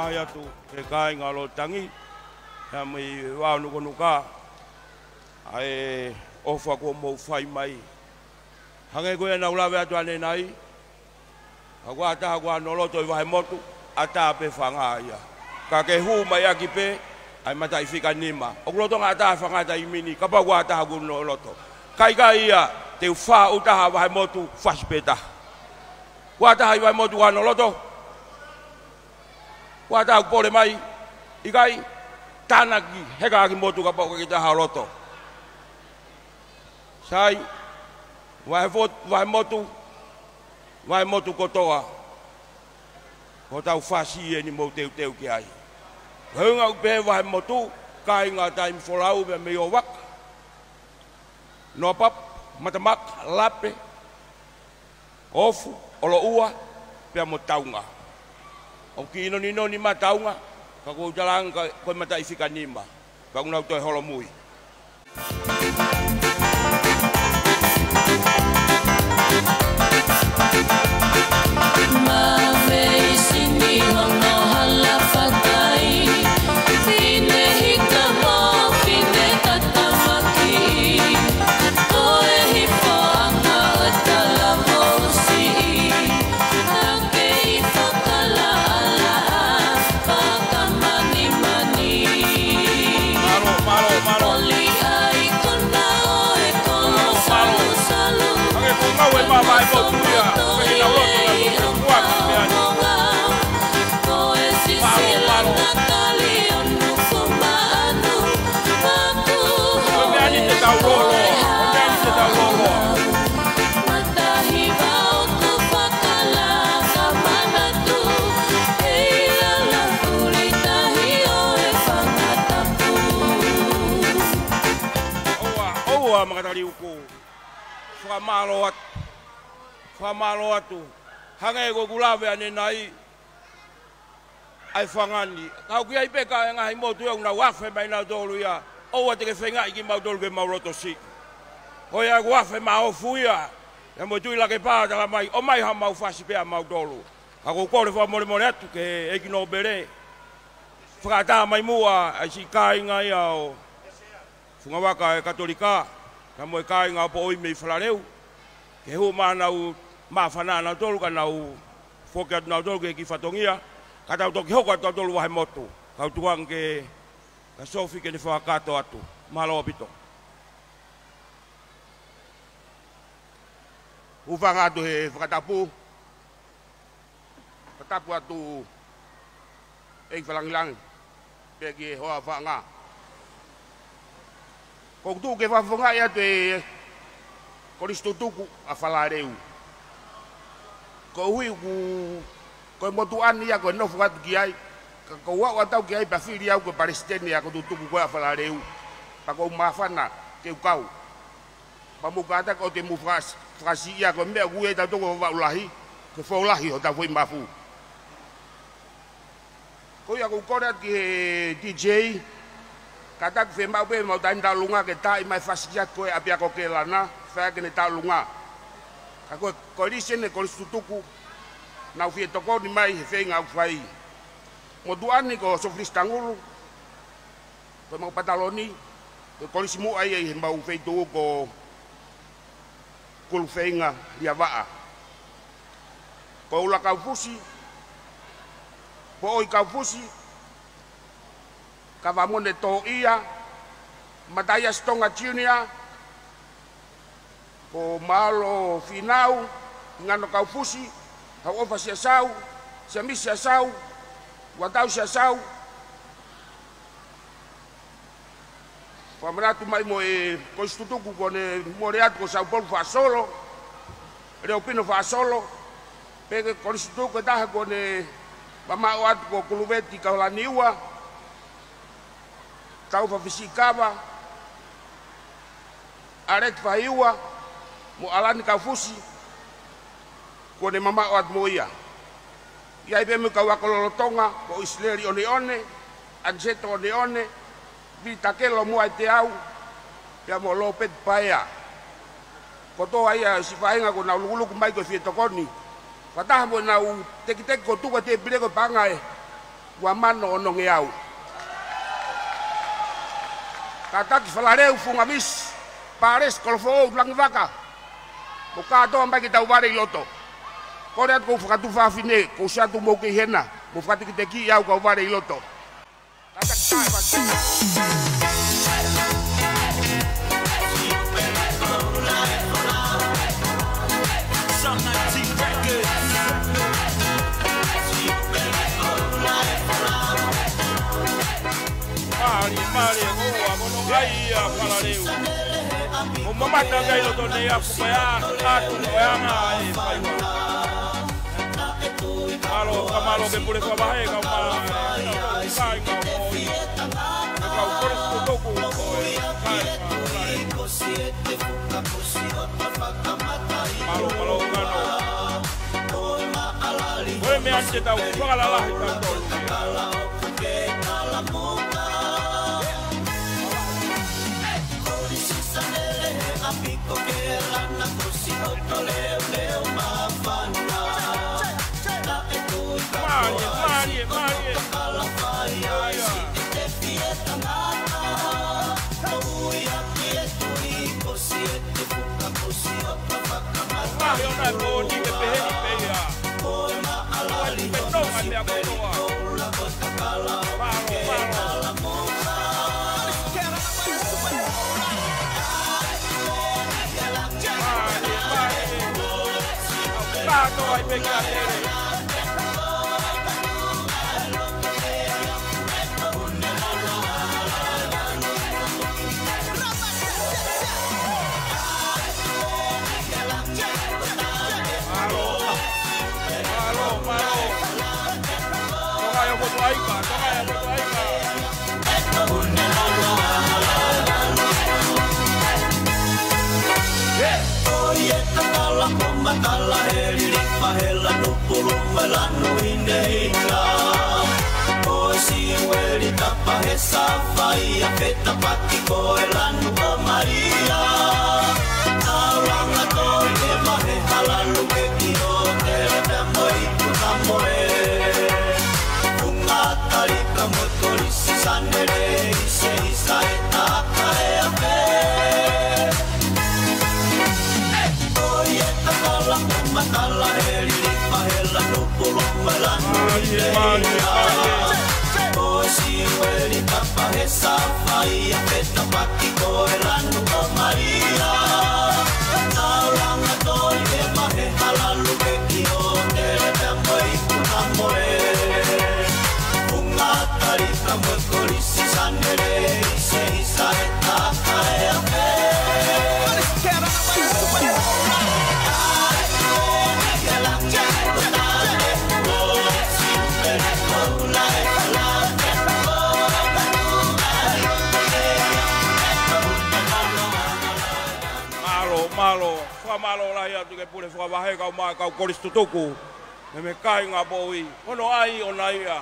Ai atu, he kāinga Lototangi, he mei Vaonukonuka, ʻa e ʻofa kuo mou fai mai. Hangē ko ia naʻá ku lave atu ʻanenai, ʻa ko e ʻatā ko ē ʻa Hono Loto ʻi Vahemotu, ʻatā pē fanga ia. Ka ke hū mai ʻaki pē ʻa e mataʻi fika nima. ʻOku lolotonga ʻatā fanga taimi ni, kapau ko e ʻatā ko ē ʻa Hono Loto. Ka ʻikai ia, te u fā ʻū taha Vahemotu, fasi pē taha. Ko e ʻatā ʻi Vahemotu ʻa Hono Loto. Ko e ʻatā ʻoku pole mai, ʻikai, tānaki, heka ʻaki motu kapau ʻoku ʻikai ke ʻatā Hono Loto. Sai, Vahe Fot-, Vahemotu, Vahemotu kotoa. Ko hotau fasi eni mou teuteu ki ai. Ko e ʻuhinga ʻoku pehē Vahemotu, kāinga Taimi Folau pea mei ʻOvaka, Noapapu, Matamaka, Lape, Ofu, ʻOloʻua, pea mo Taunga. ʻOku kiʻi noninoni mai Taunga, ka ʻoku ou talaange ka ko e mataʻi fika nima. Pea ʻoku nau toe holomui. Mavei sini hono hala fakai, fine hika mo fine katamaki. Toe hifo ʻa e talavou siʻi, ʻa e kei fakalaʻalaʻa, fakamanimani. Mālō, mālō, mālō. Oli ai kona ʻo e kolo. Mālō, mālō. Salusalu. Hangē ko e ngāue ʻa Vahemotu ia, ko e hinau loto ia, ko e kuaku meʻa ni. Mālō, mālō. Ko e meʻa ni te tau lōloa, ko e meʻa ni te tau lōloa. ʻOua, ʻoua, Makataliuku. Fakamālō atu. Fakamālō atu. Hangē ko ʻeku lave ʻanenai, ʻa e fanga ni. Ka ʻoku ʻi ai pē ka e ngaahi motu ia ʻoku nau afe mai nautolu ia. ʻOua te ke feingaʻi kimautolu ke mau loto siʻi. Ko ia ʻoku afe mai Ofu ia. Ia mo Tuʻi Lakepā talamai, ʻomai haʻamau fasi pē ʻamautolu. Ka ʻoku ou kole fakamolemole atu ki he ʻEiki Nōpele. Fakaʻatā mai muʻa ʻa e siʻi kāinga ia ʻo Fungavaka ʻa e Katolika, pea mo e kāinga ʻo Poʻoi mei Falaleu. Ke hū mai ʻenau māfana ʻanautolu, ka nau foki atu nautolu ki he kiʻi fatongia, ka tau toki hoko atu nautolu Vahemotu. Kau tukuange kia Sofi ke ne fakakakato atu. Mālō ʻaupito. Hūfanga atu he fakatapu. Fakatapu atu ʻEiki Fakalāngilangi, pea ki he hoa faʻanga. ʻOku ou tuʻu ke fakafofongaʻi atu e Kolisi Tutuku ʻa Falaleu. Koeʻuhi ʻoku, ko e motuʻa ni ia ʻoku ou nofo atu ki ai, ka ʻoku ou aʻu atu au ki ai pea fili au ko e palesiteni ia ʻo e Tutuku ko ē ʻa Falaleu. Pea ʻoku ou māfana ke u kau. Pea mou kātaki ʻo te mou fakas-, fakasiʻi ia ko e meʻa ʻoku ʻi ai tautolu ko e Vaʻu Lahi, ko e fou lahi hotau foʻi mafu. Ko ia ʻoku ou kole atu ki he DJ, kātaki fiemaʻu pē ʻemau taʻahine tauʻolunga ke taaʻi mai e fasi ki he ʻapiako Kelana, fai ke ne tauʻolunga. Ka ko e, ko e lisi eni e Kolisi Tutuku, nau fie tokoni mai he feinga ʻoku fai. Motuʻa ni ko Sofilisi Tangulu, ko ʻemau pataloni, ko e kolisi muʻa ia ʻi heʻemau feituʻu ko Kulufeinga Liavaʻa. Ko Ula Kaufusi, Poʻoi Kaufusi, Kavamone Toʻia, Mataiasi Tonga Junior, ko Malo Finau, Ngano Kaufusi, Hauʻofa Siasau, Siamisi Siasau, Uatau Siasau. Fakamanatu mai mo e Kolisi Tutuku kuo ne mole atu ko Saupolu Faʻasolo, Leopino Faʻasolo, pea ko e Kolisi Tutuku ʻe taha kuo ne mamaʻo atu ko Kuluveti Kaulaniua, Taufa Fisikava, ʻAleki Fahiua, mo ʻAlani Kaufusi, kuo ne mamaʻo atu mo ia. ʻI ai pē mo e kau ako lolotonga, ko ʻIsileli ʻOneʻone, ʻAniseto ʻOneʻone, Vili Takelo mo Aiteau, pea mo Lopeti Paea. Kotoa ia siʻi faʻahinga kuo nau lukuluku mai ko e fie tokoni. Fakataha mo ʻenau tekiteki ko Tuka Tepile ko e paʻanga ē. ua mano ono ngeau. Kātaki Falaleu, Funga Visi, Palesi, Kolofoʻou, Langivaka, mo kātoa mai ki heʻetau vale ʻi loto. Kole atu ʻoku ou fakatuʻu fafine, ʻoku ou ʻosi atu mou kei hena, mou fakatekitekiʻi au kau vale ʻi loto. Kātaki tae fasi. Mālie, mālie, ʻoua, ko hono ʻai ia Falaleu. Mou mamata ki ai loto nei a fuka ia, atu ko e anga e faiva. Mālō, ka mālō ki he pule fakavahe, kau ma, kāinga ʻo e, kau Kolisi Tutuku ʻo e kāinga. Mālō, mālō, kano. Ko e meʻa ni te tau fakalalahi tautolu ia. Mālie, mālie, mālie. Mālie ʻona e pō ni ke pehē ni pē ia. Ua ni pē Tonga meʻa kotoa. Mālō, mālō. Mālie, mālie. Kātoa ai pē kia Lele. Mālō, mālō, mālō. Tonga ia Fotu Aika, Tonga ia Fotu Aika. Ko ia e tatala ko matala he lilifa he lanu pulu mo e lanu hinehina. Ko e siueli tapa he safaia fetapaki ko e lanu ʻo Malia. Taulanga toi ke mahe ha lanu ke ki o te le pea mo i ku tamoe. Funga Talika mo e Kolisi Sanele ʻi se ʻi sa e taka e afe. Ko ia e tatala ko matala he lilifa he lanu pulu mo e lanu hinehina. Ko e siueli tapa he safaia fetapaki ko e lanu ʻo Malia. Taulanga toi ke mahe ha lanu ke ki o te le pea mo i ku tamoe. Funga Talika mo e Kolisi Sanele ʻi se ʻi sa e taka e afe. Mālō, mālō. Fakamālō lahi atu ki he pule fakavahe kau ma, kau Kolisi Tutuku. Mei he kāinga Povi. Ko hono ʻai ʻona ia.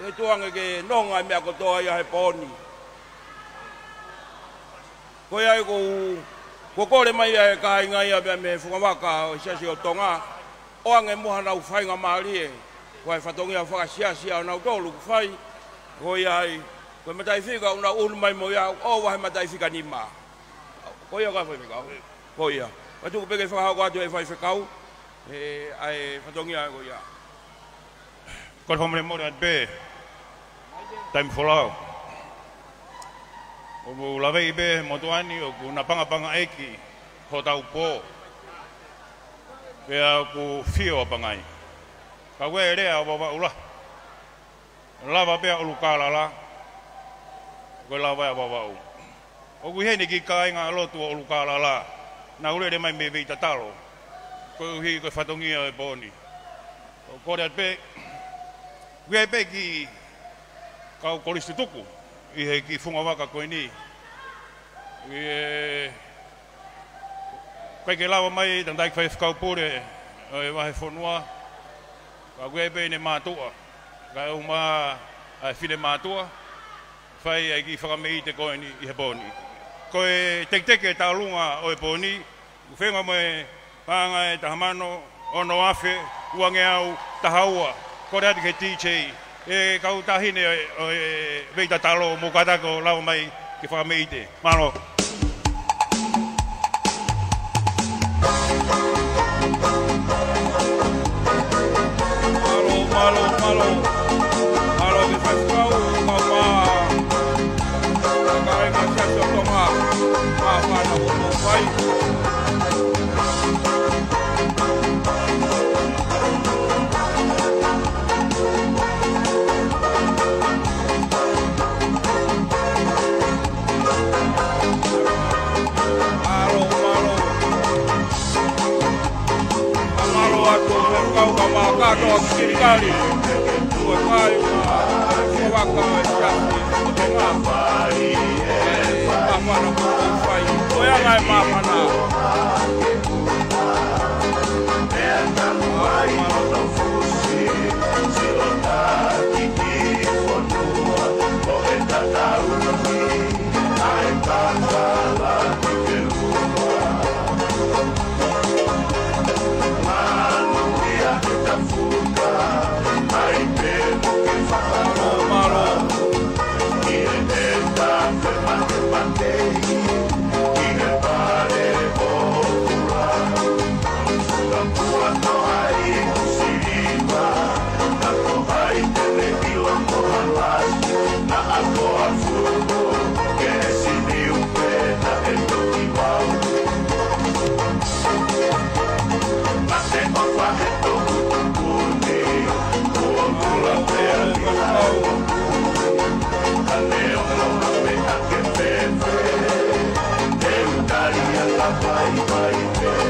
ʻE tuʻu ange ke nonga e meʻa kotoa ia he pō ni. Ko ia ai ʻoku, ʻoku kole mai ia e kāinga ia pea mei he Fungavaka ʻo e Siasi ʻo Tonga. ʻOange mo haʻanau faingamālie. Ko e fatongia fakasiasi ʻa nautolu ʻoku fai. Ko ia ai, ko e mataʻifika ʻoku nau ʻunu mai mo ia, ʻo vahe mataʻifika nima. Ko ia ka faifekau. Ko ia. Ka tuku pē ke fakahoko atu e faifekau. ʻE, ʻa e fatongia ko ia. Kole fakamolemole atu pē, taimi folau. ʻOku mou laveʻi pē motuʻa ni ʻoku napangapangaʻi hotau pō. Pea ʻoku fio ʻa Pangai. Ka ʻoku ʻi ai e lea ʻa Vavaʻu lahi. Lava pē ʻa ʻUlukālala. Ko e lava ʻa Vavaʻu. ʻOku ʻi heni e kiʻi kāingalotu ʻo ʻUlukālala, nau lele mai mei Veitatalo, koeʻuhi ko e fatongia ʻo e pō ni. ʻOku kole atu pē, ʻoku ʻi ai pē kiʻi kau Kolisi Tutuku ʻi he kiʻi Fungavaka ko eni. ʻI he, ʻikai ke lava mai e tangataʻeiki faifekau pule ʻo e vahefonua, ka ʻoku ʻi ai pē ʻene mātuʻa, kae ʻumaʻā ʻa e finemātuʻa, fai ʻa e kiʻi fakameʻite ko eni ʻi he pō ni. Ko e teketeke e tauʻolunga ʻo e pō ni, ʻoku feinga mo e paʻanga ʻe taha mano ono afe ua ngeau taha ua. Kole atu ki he D J. ʻE kau taʻahine ʻo e, ʻo e Veita Talo, mou kātaki ʻo lava mai ke fakameʻite. Mālō. Mālō, mālō, mālō. Mālō ki he faifekau, kae ʻumaʻā e kāinga Siasi ʻo Tonga. Māfana hoʻomou fai. Mālō, mālō. Mālō atu, e kau ka mā kātoa ki Kilikali. Ko e kāinga, ko e vaka, e Siasi ʻo Tonga. Māfana hoʻomou fai. Ko e anga e māfana.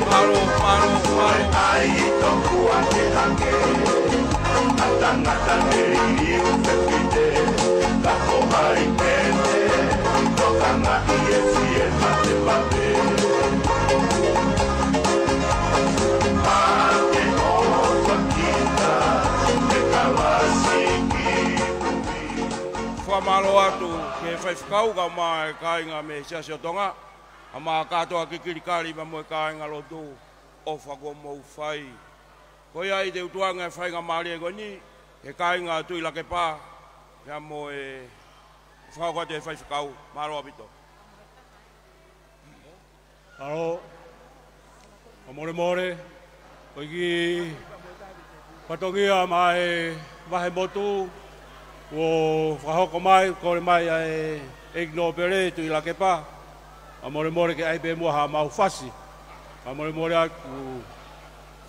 Mālō, mālō, mālō. Fakamālō atu ki he faifekau kae ʻumaʻā e kāinga mei he Siasi ʻo Tonga, kae ʻumaʻā kātoa ki Kilikali pea mo e kāingalotu, ʻofa kuo mou fai. Ko ia ai te u tuku ange e faingamālie ko eni ki he kāinga Tuʻi Lakepa, pea mo e fakahoko atu e faifekau. Mālō ʻaupito. Mālō. Fakamolemole, ko e kiʻi fatongia maʻa e vahemotu kuo fakahoko mai, kole mai ʻa e ʻEiki Nōpele Tuʻi Lakepa. Fakamolemole ke ʻai pē muʻa haʻamau fasi. Fakamolemole atu,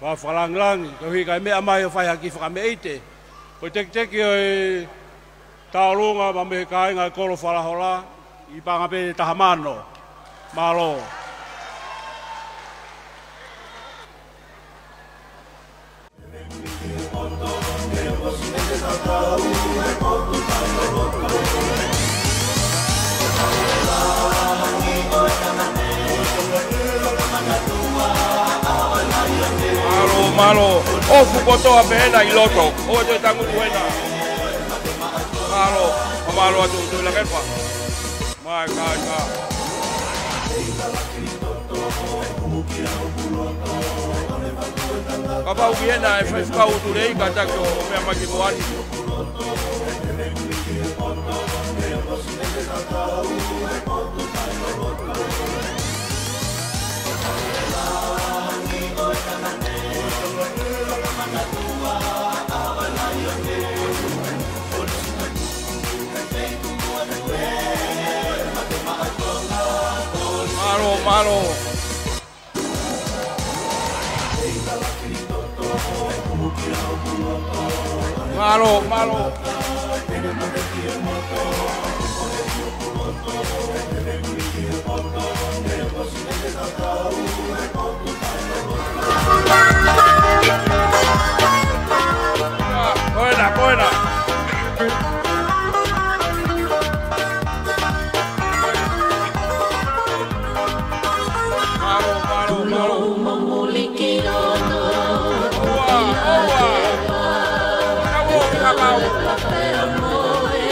fakalangilangi, koeʻuhi kae meʻa mai ʻo fai ha kiʻi fakameʻite. Ko e tekiteki ʻo e tauʻolunga pea mei he kāinga e kolo Falahola, ʻi paʻanga pē ʻe taha mano. Mālō. Mālō, mālō. ʻOku kotoa pē ena ʻi loto. ʻOku toe tangutu ena. Mālō, mālō atu, Tuʻi Lakepa. Mai, kai, kai. Kapau ʻoku ʻi hena e faifekau Tuʻi Lei, kātaki ʻo meʻa mai ki muʻa ni. Mālō, mālō. Mālō, mālō. Ko ena, ko ena. Mālō, mālō, mālō. ʻOua, ʻoua. Ka ʻoua, ka ʻoua.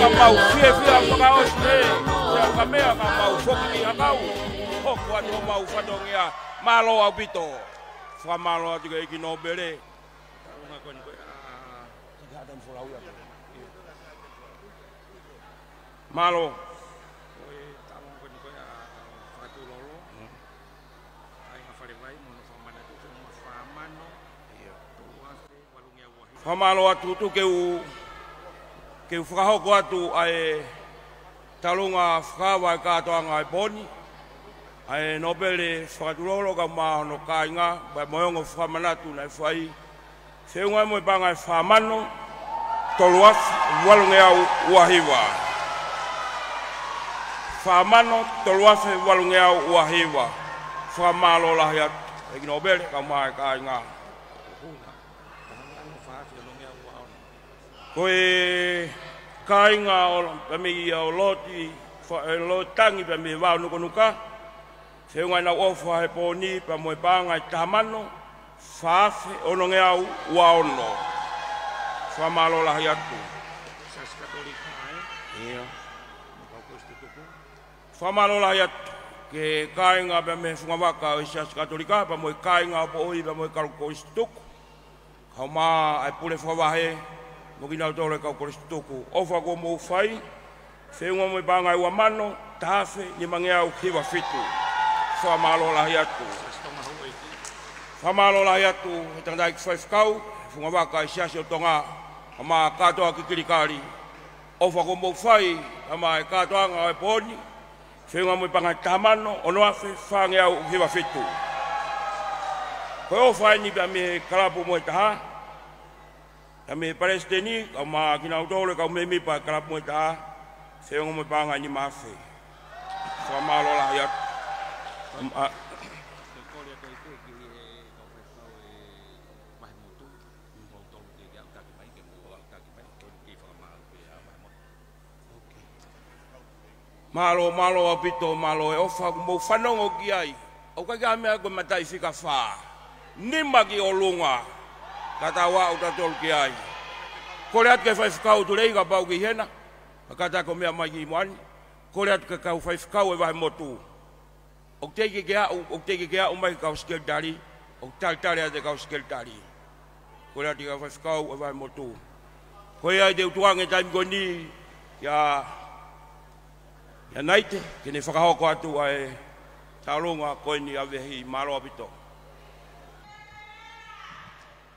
Ka mau fiefia fakaʻosi ē, ʻio ka meʻa ka mau foki ki ʻakau. Hoko atu homau fatongia, mālō ʻaupito. Fakamālō atu ki he ʻEiki Nōpele. Mālō. Fakamālō atu, tuku ke u, ke u fakahoko atu ʻa e talunga fakaava ʻa e kātoanga ʻo e pō ni, ʻa e Nōpele Fakatulolo kae ʻumaʻā hono kāinga, pea mo e ongo fakamanatu naʻe fai. Feʻunga mo e paʻanga ʻe fā mano tolu afe valungeau ua hiva. Fā mano tolu afe valungeau ua hiva. Fakamālō lahi atu, ʻEiki Nōpele kae ʻumaʻā e kāinga. Ko e kāinga ʻo, pea mei ia ʻo Loti, fa-, ʻe Loti Tangi pea mei Vaonukunuka. Feʻunga ʻenau ʻofa he pō ni pea mo e paʻanga ʻe taha mano fā afe onongeau ua ono. Fakamālō lahi atu. ʻIo. Fakamālō lahi atu ki he kāinga pea mei he fungavaka ʻo e Siasi Katolika, pea mo e kāinga ʻo Poʻui, pea mo e kau kolisi tutuku. Kae ʻumaʻā e pule fakavahe, mo kinautolu e kau kolisi tutuku. ʻOfa kuo mou fai, feʻunga mo e paʻanga ʻe ua mano, taha afe, nimangeau hiva fitu. Fakamālō lahi atu. Fakamālō lahi atu, he tangataʻeiki faifekau, fungavaka ʻo e Siasi ʻo Tonga, kae ʻumaʻā kātoa kilikali. ʻOfa kuo mou fai, kae ʻumaʻā e kātoanga ʻo e pō ni, feʻunga mo e paʻanga ʻe taha mano, ono afe, fāngeau hiva fitu. Ko e ʻofa eni pea mei he kalapu mo e taha, pea mei he palesiteni, kae ʻumaʻā kinautolu e kau mēmipa e kalapu mo e taha, feʻunga mo e paʻanga ʻe nima afe. Fakamālō lahi atu. Am-, a- Mālō, mālō ʻaupito, mālō e ʻofa, ʻoku mou fanongo ki ai. ʻOku ʻikai ke ʻi ai ha meʻa ko e mataʻi fika fā. Nima ki ʻolunga. Ka tau aʻu tautolu ki ai. Kole atu ki he faifekau Tulei kapau ʻoku ʻi hena. Ka tau ko e meʻa mai ki muʻa ni. Kole atu ki he kau faifekau ʻo e vahemotu. ʻOku teʻeki ke aʻu, ʻoku teʻeki ke aʻu mai ki he kau sekelitali, ʻoku talitali atu e kau sekelitali. Kole atu ki he kau faifekau ʻo e vahemotu. Ko ia ai te u tuku ange e taimi ko eni kia, kia Naite, ke ne fakahoko atu ʻa e tauʻolunga ko eni ʻa Vehi. Mālō ʻaupito.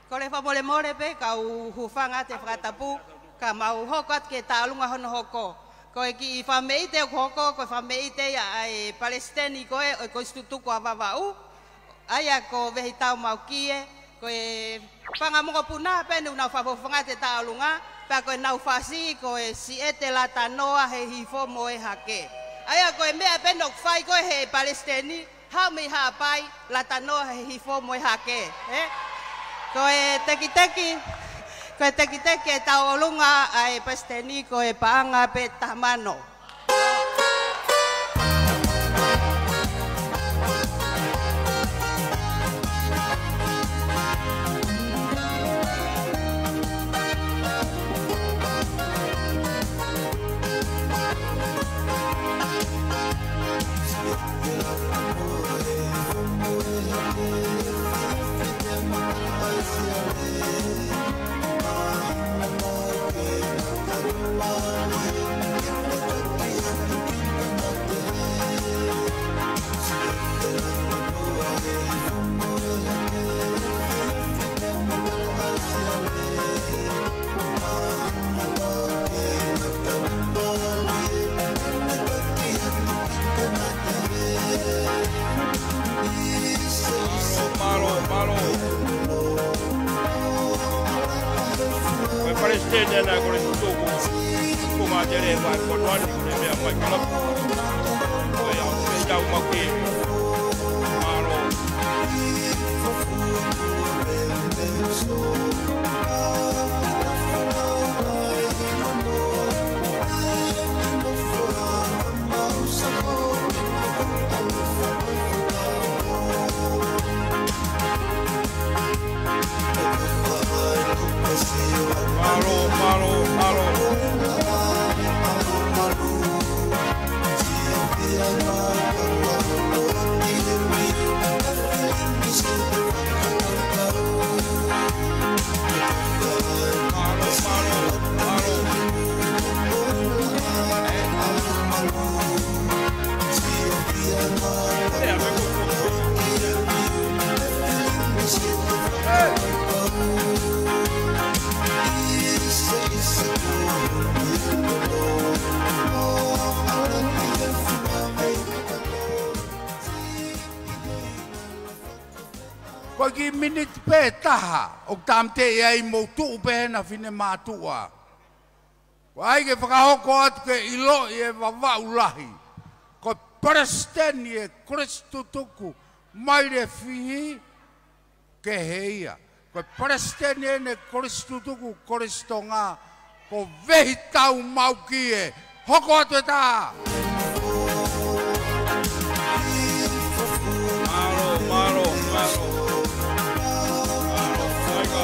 Kole fakamolemole pē, kau hūfanga atu he fakatapu, ka mau hoko atu ki he tauʻolunga hono hoko. Ko e kiʻi fakameʻite ʻoku hoko, ko e fakameʻite ia ʻa e palesiteni ko ē ʻo e kolisi tutuku ʻa Vavaʻu, ʻa ia ko Vehitau Maukie, ko e paʻanga mokopuna pē ʻoku nau fakafofonga atu e tauʻolunga, pea ko ʻenau fasi ko e Siʻete Latanoa he hihifo mo e hake. ʻA ia ko e meʻa pē ʻoku fai ko ē he palesiteni, haʻu mei Haʻapai, Latanoa he hihifo mo e hake, ē? Ko e tekiteki, ko e tekiteki e tauʻolunga ʻa e palesiteni ko e paʻanga pē taha mano. Mālō, mālō. Ko e palesiteni ena e kolisi tutuku, Kumatele Vai, ko Noani, ko e meʻa mai ki lapu. Ko ia, ko e tau mau ki. Mālō. Mālō, mālō, mālō. Ko e kiʻi miniti pē ʻe taha ʻoku tāmateʻi ai, mou tuʻu pē hena, finemātuʻa. Ko hai ke fakahoko atu ke ʻiloʻi ʻe Vavaʻu Lahi, ko e palesiteni ʻo e Kolisi Tutuku Mailefihi, kehe ia. Ko e palesiteni ʻene Kolisi Tutuku Kolisi Tonga, ko Vehi Taumau Kie. Hoko atu e tā. Mālō, mālō, mālō. Mālō, Maika.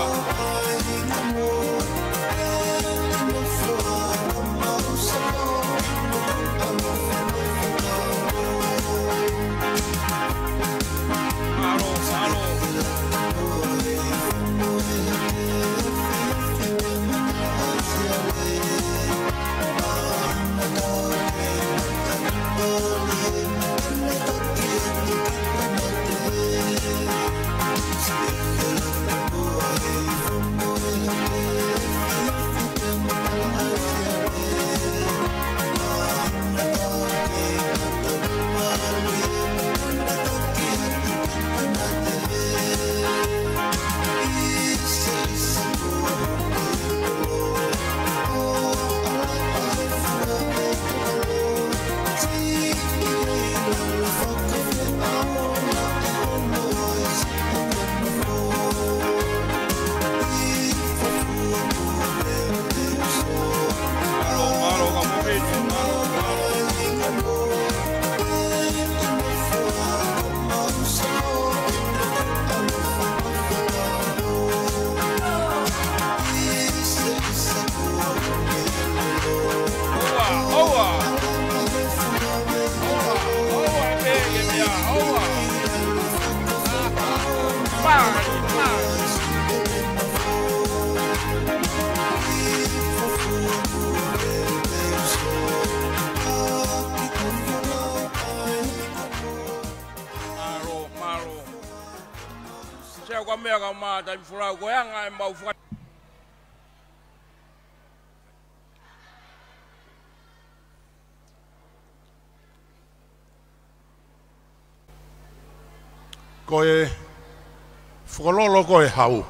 Mālō, mālō. Sea, ko e meʻa ka mā taimi folau, ko e anga ʻemau faka- Ko e fokololo ko e hau.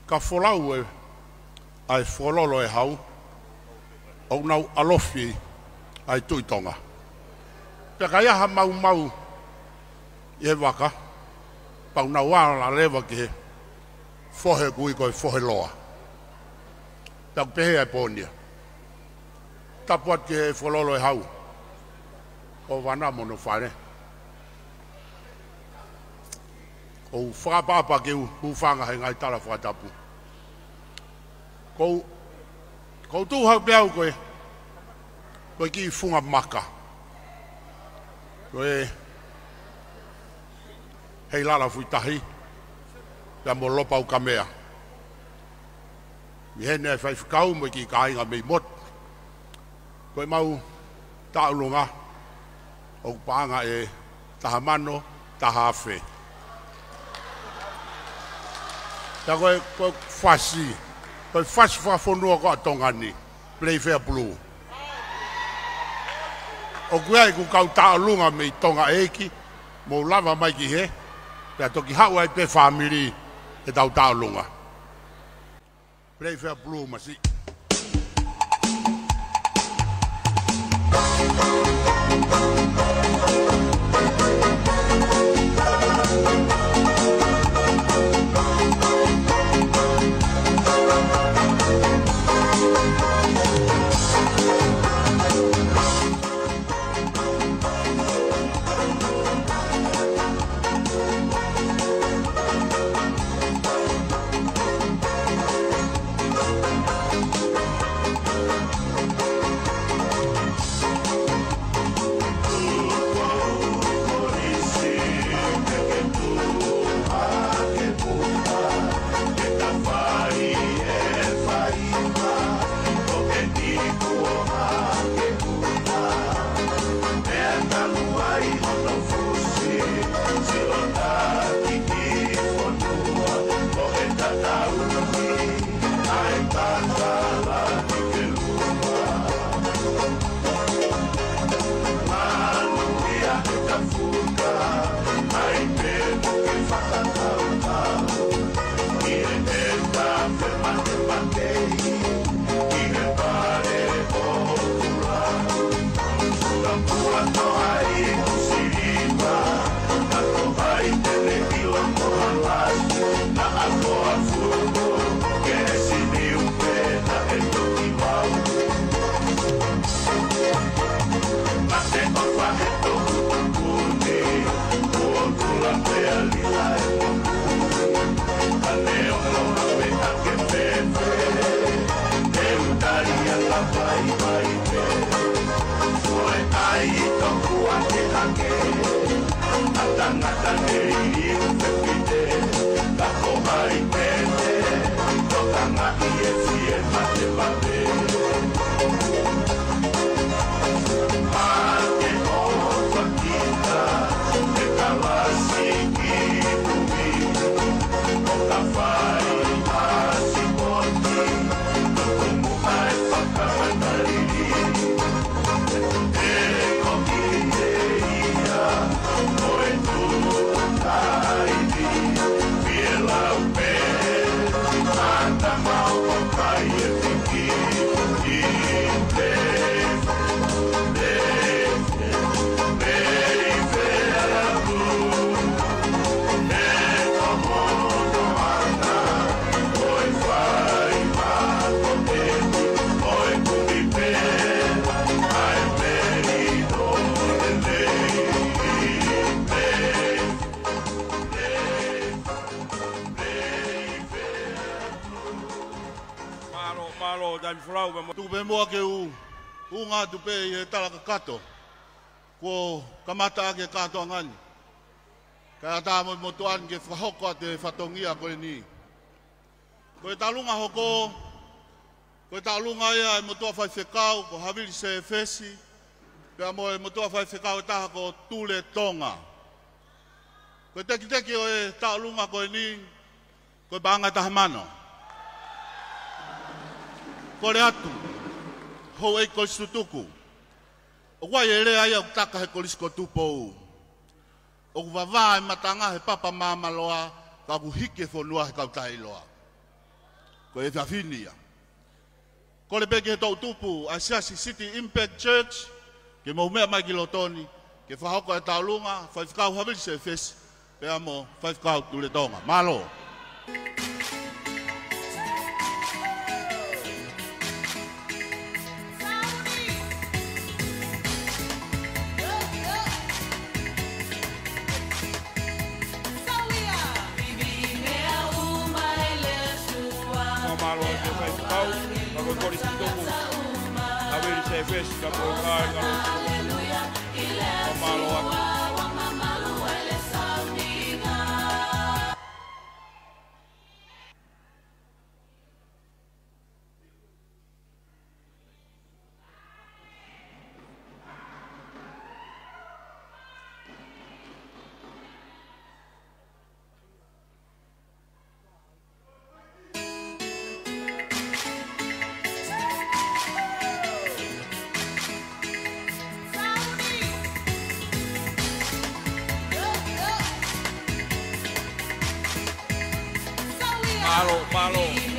Ka folau e, ʻa e fokololo e hau, ʻoku nau ʻalofi ʻa e Tuʻi Tonga. Pea ka ʻi ai ha maumau ʻi he vaka, pea ʻoku nau ala leva ki he fohe ʻoku ui ko e fohe loa. Pea ʻoku pehē ʻa e pō ni ia. Tapu atu ki he fokololo e hau. Ko Vana mo hono fale. ʻOku ou fakaʻapaʻapa ke u hūfanga he ngaahi tala fakatapu. ʻOku ou, ʻoku ou tuʻu hau pē au ko e, ko e kiʻi funga maka. Ko e Heilala Fuitahi, pea mo Lopaukamea. Mei heni ʻa e faifekau mo e kiʻi kāinga mei motu. Ko ʻemau taʻolunga, ʻoku paʻanga ʻe taha mano, taha afe. Pea ko e, ko e fasi, ko e fasi fakafonua ko ē ʻa Tonga ni, Playfair Blue. ʻOku ʻi ai ʻeku kau taʻolunga mei Tonga ʻEiki, mou lava mai ki hē, pea toki haʻu ai pē fāmili ʻetau taʻolunga. Playfair Blue masiʻi. Mālō, mālō, taimi folau, pea mo tuku pē muʻa ke u, u ngā tupe ʻi he tala kakato. Kuo kamata ʻaki e kātoanga ni. Kae ʻatā mo e motuʻa ni ke fakahoko atu e fatongia ko eni. Ko e taʻulunga hoko, ko e taʻulunga ia e motuʻa faifekau, ko Havili Sēfesi, pea mo e motuʻa faifekau ʻe taha ko Tule Tonga. Ko e tekiteki ʻo e taʻulunga ko eni, ko e paʻanga ʻe taha mano. Kole atu, houʻeiki kolisi tutuku. ʻOku ʻi ai e lea ia ʻoku taka he kolisi ko Tupou. ʻOku vavā e matanga he papa māmāloa, ka ʻoku hiki e fonua he kau taʻeʻiloa. Ko e efiafi ni ia. Kole pē ki he toʻutupu ʻa e Siasi City Impact Church, ke mou meʻa mai ki loto ni, ke fakahoko e taʻulunga, faifekau Havili Sēfesi, pea mo faifekau Tule Tonga. Mālō. Mālō atu e faifekau, pea mo e kolisi tutuku. Havili Sēfesi, ka mo e kāinga lotu. Mālō atu. Mālō, mālō.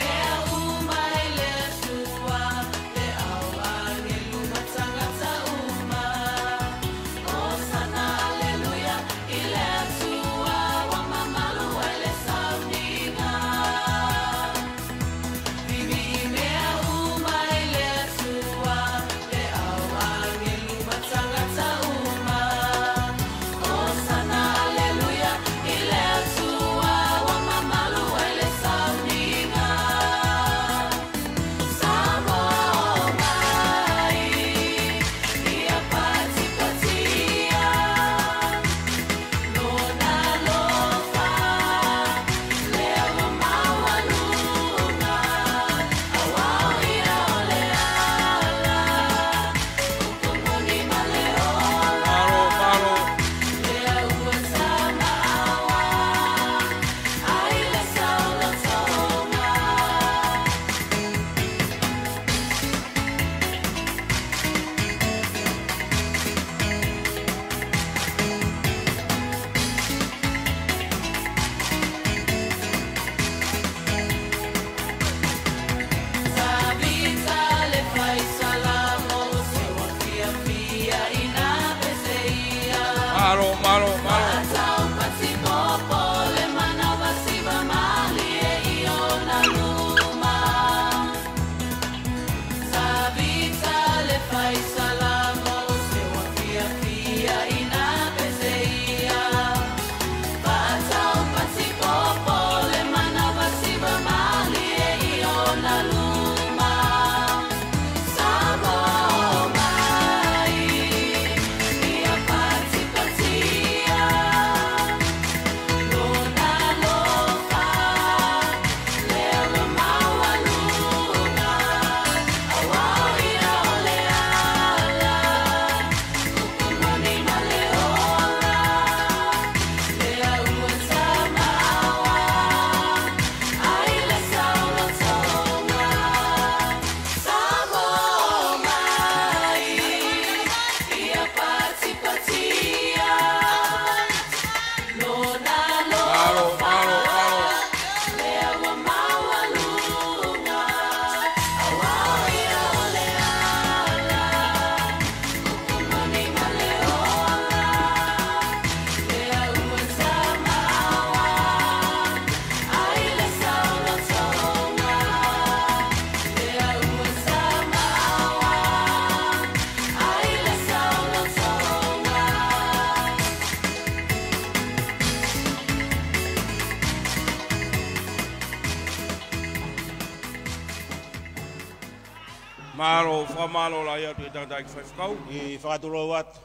Mālō, fakamālō lahi atu e tangataʻeiki faifekau. ʻI fakatulou atu.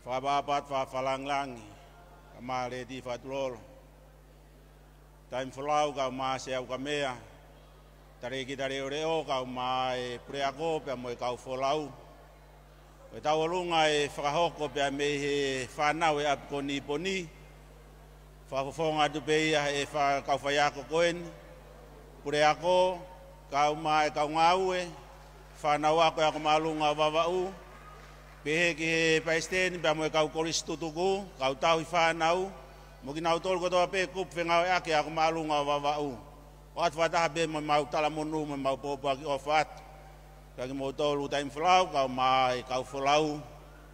Fakaʻapaʻapa atu, fakalangilangi. Kae ʻumaʻā e leti fakatulolo. Taimi folau kae ʻumaʻā e sea ʻoku meʻa. Talēkita leʻoleʻo kae ʻumaʻā e puleako pea mo e kau folau. Ko e tauʻolunga ʻe fakahoko pea mei he fānau ʻo e ʻapi ko Niponi. Fakafofonga atu pē ia ʻe he kau faiako ko eni. Puleako, kae ʻumaʻā e kau ngāue, fānau ako ʻa e ako māʻolunga ʻo Vavaʻu. Pehē ki he palesiteni pea mo e kau kolisi tutuku, kau tauhi fānau, mo kinautolu kotoa pē kupu fengāueʻaki ʻa e ako māʻolunga ʻo Vavaʻu. ʻOatu fakataha pē mo ʻemau talamonū mo ʻemau pōpoaki ʻofa atu. Kiate kimoutolu taimi folau, kae ʻumaʻā e kau folau,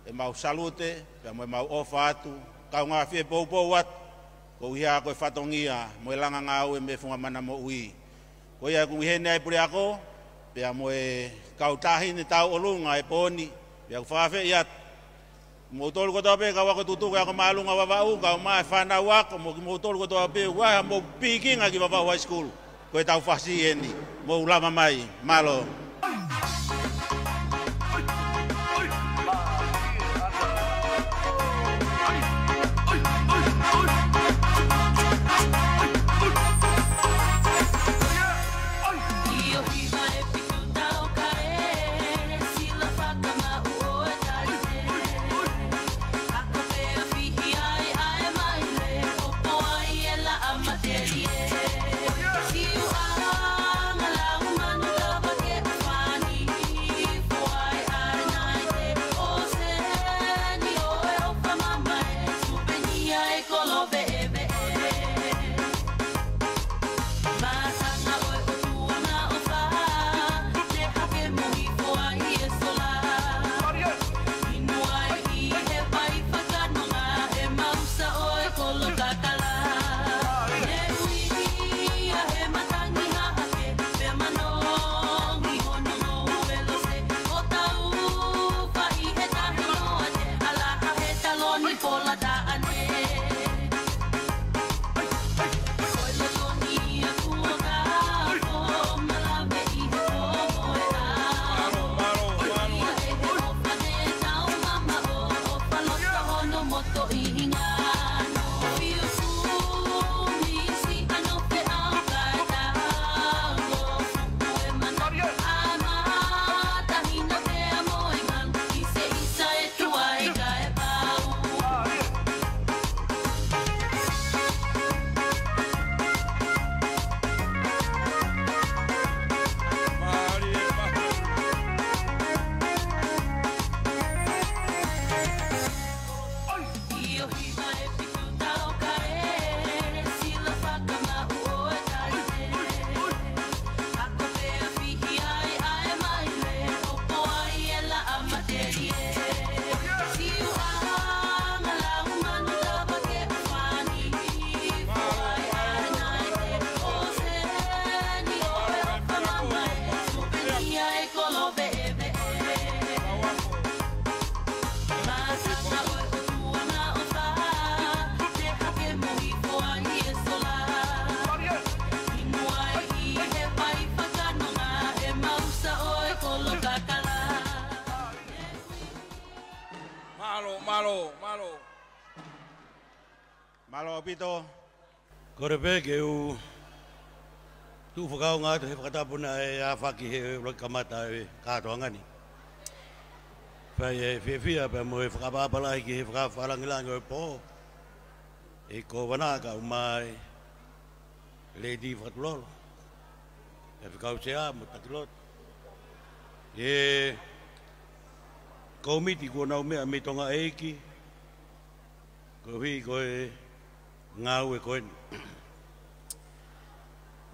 ʻemau salute, pea mo ʻemau ʻofa atu, kaungā fie poupou atu, koeʻuhi ko e fatongia, mo e langa ngāue mei he funga mana moʻui. Ko ia ʻoku ʻi heni ai puleako, pea mo e kau taʻahine tauʻolunga ʻo e pō ni, pea ʻoku fakaafeʻi atu. Kimoutolu kotoa pē kau ako tutuku ʻa e ako māʻolunga ʻo Vavaʻu, kae ʻumaʻā e fānau ako, mo kimoutolu kotoa pē ʻoku ʻi ai haʻamou pikinga ki Vavaʻu High School. Ko e tau fasi eni, mou lava mai, mālō. Mālō, mālō, mālō. Mālō ʻaupito. Kole pē ke u tuʻu fakaʻaonga atu he fakatapu naʻe ʻafaki he ʻuluaki kamata e kātoanga ni. Fai e fiefia pea mo e fakaʻapaʻapa lahi ki he fakafakalāngilangi ʻo e pō. ʻE Kōvana kae ʻumaʻā e Lady Fakatulolo. ʻE Faifekau Sea mo Takiloto. E kōmiti kuo nau meʻa mei Tonga ʻEiki. Koeʻuhi ko e ngāue ko eni.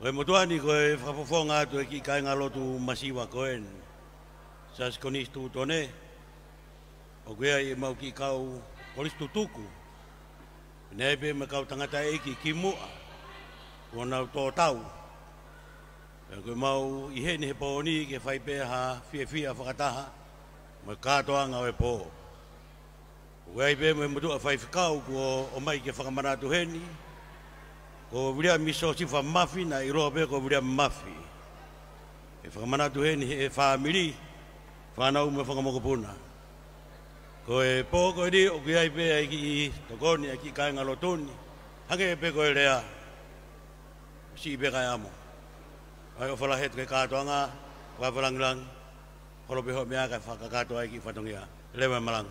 Ko e motuʻa ni ko e fakafofonga atu e kiʻi kāingalotu masiva ko eni. Siasi Konisitūtone. ʻOku ʻi ai ʻemau kiʻi kau kolisi tutuku. Naʻe ʻi ai pē mo e kau tangataʻeiki kimuʻa. Kuo nau tō tau. Pea ko ʻemau ʻi heni he pō ni ke fai pē ha fiefia fakataha. Mo e kātoanga ʻo e pō. ʻOku ʻi ai pē mo e motuʻa faifekau kuo ʻomai ke fakamanatu heni. Ko Viliami Siosifa Mafi, naʻe ʻiloa pē ko Viliami Mafi. ʻE fakamanatu heni ʻe he fāmili, fānau mo e fanga mokopuna. Ko e pō ko eni ʻoku ʻi ai pē ʻa e kiʻi tokoni ʻa e kiʻi kāinga lotu ni, hangē pē ko e lea, siʻi pē kae amo. ʻOfa lahi atu ki he kātoanga, fakafalangilangi, holo pē hoʻo meʻa kae fakakakato ai e kiʻi fatongia. Leva e malanga.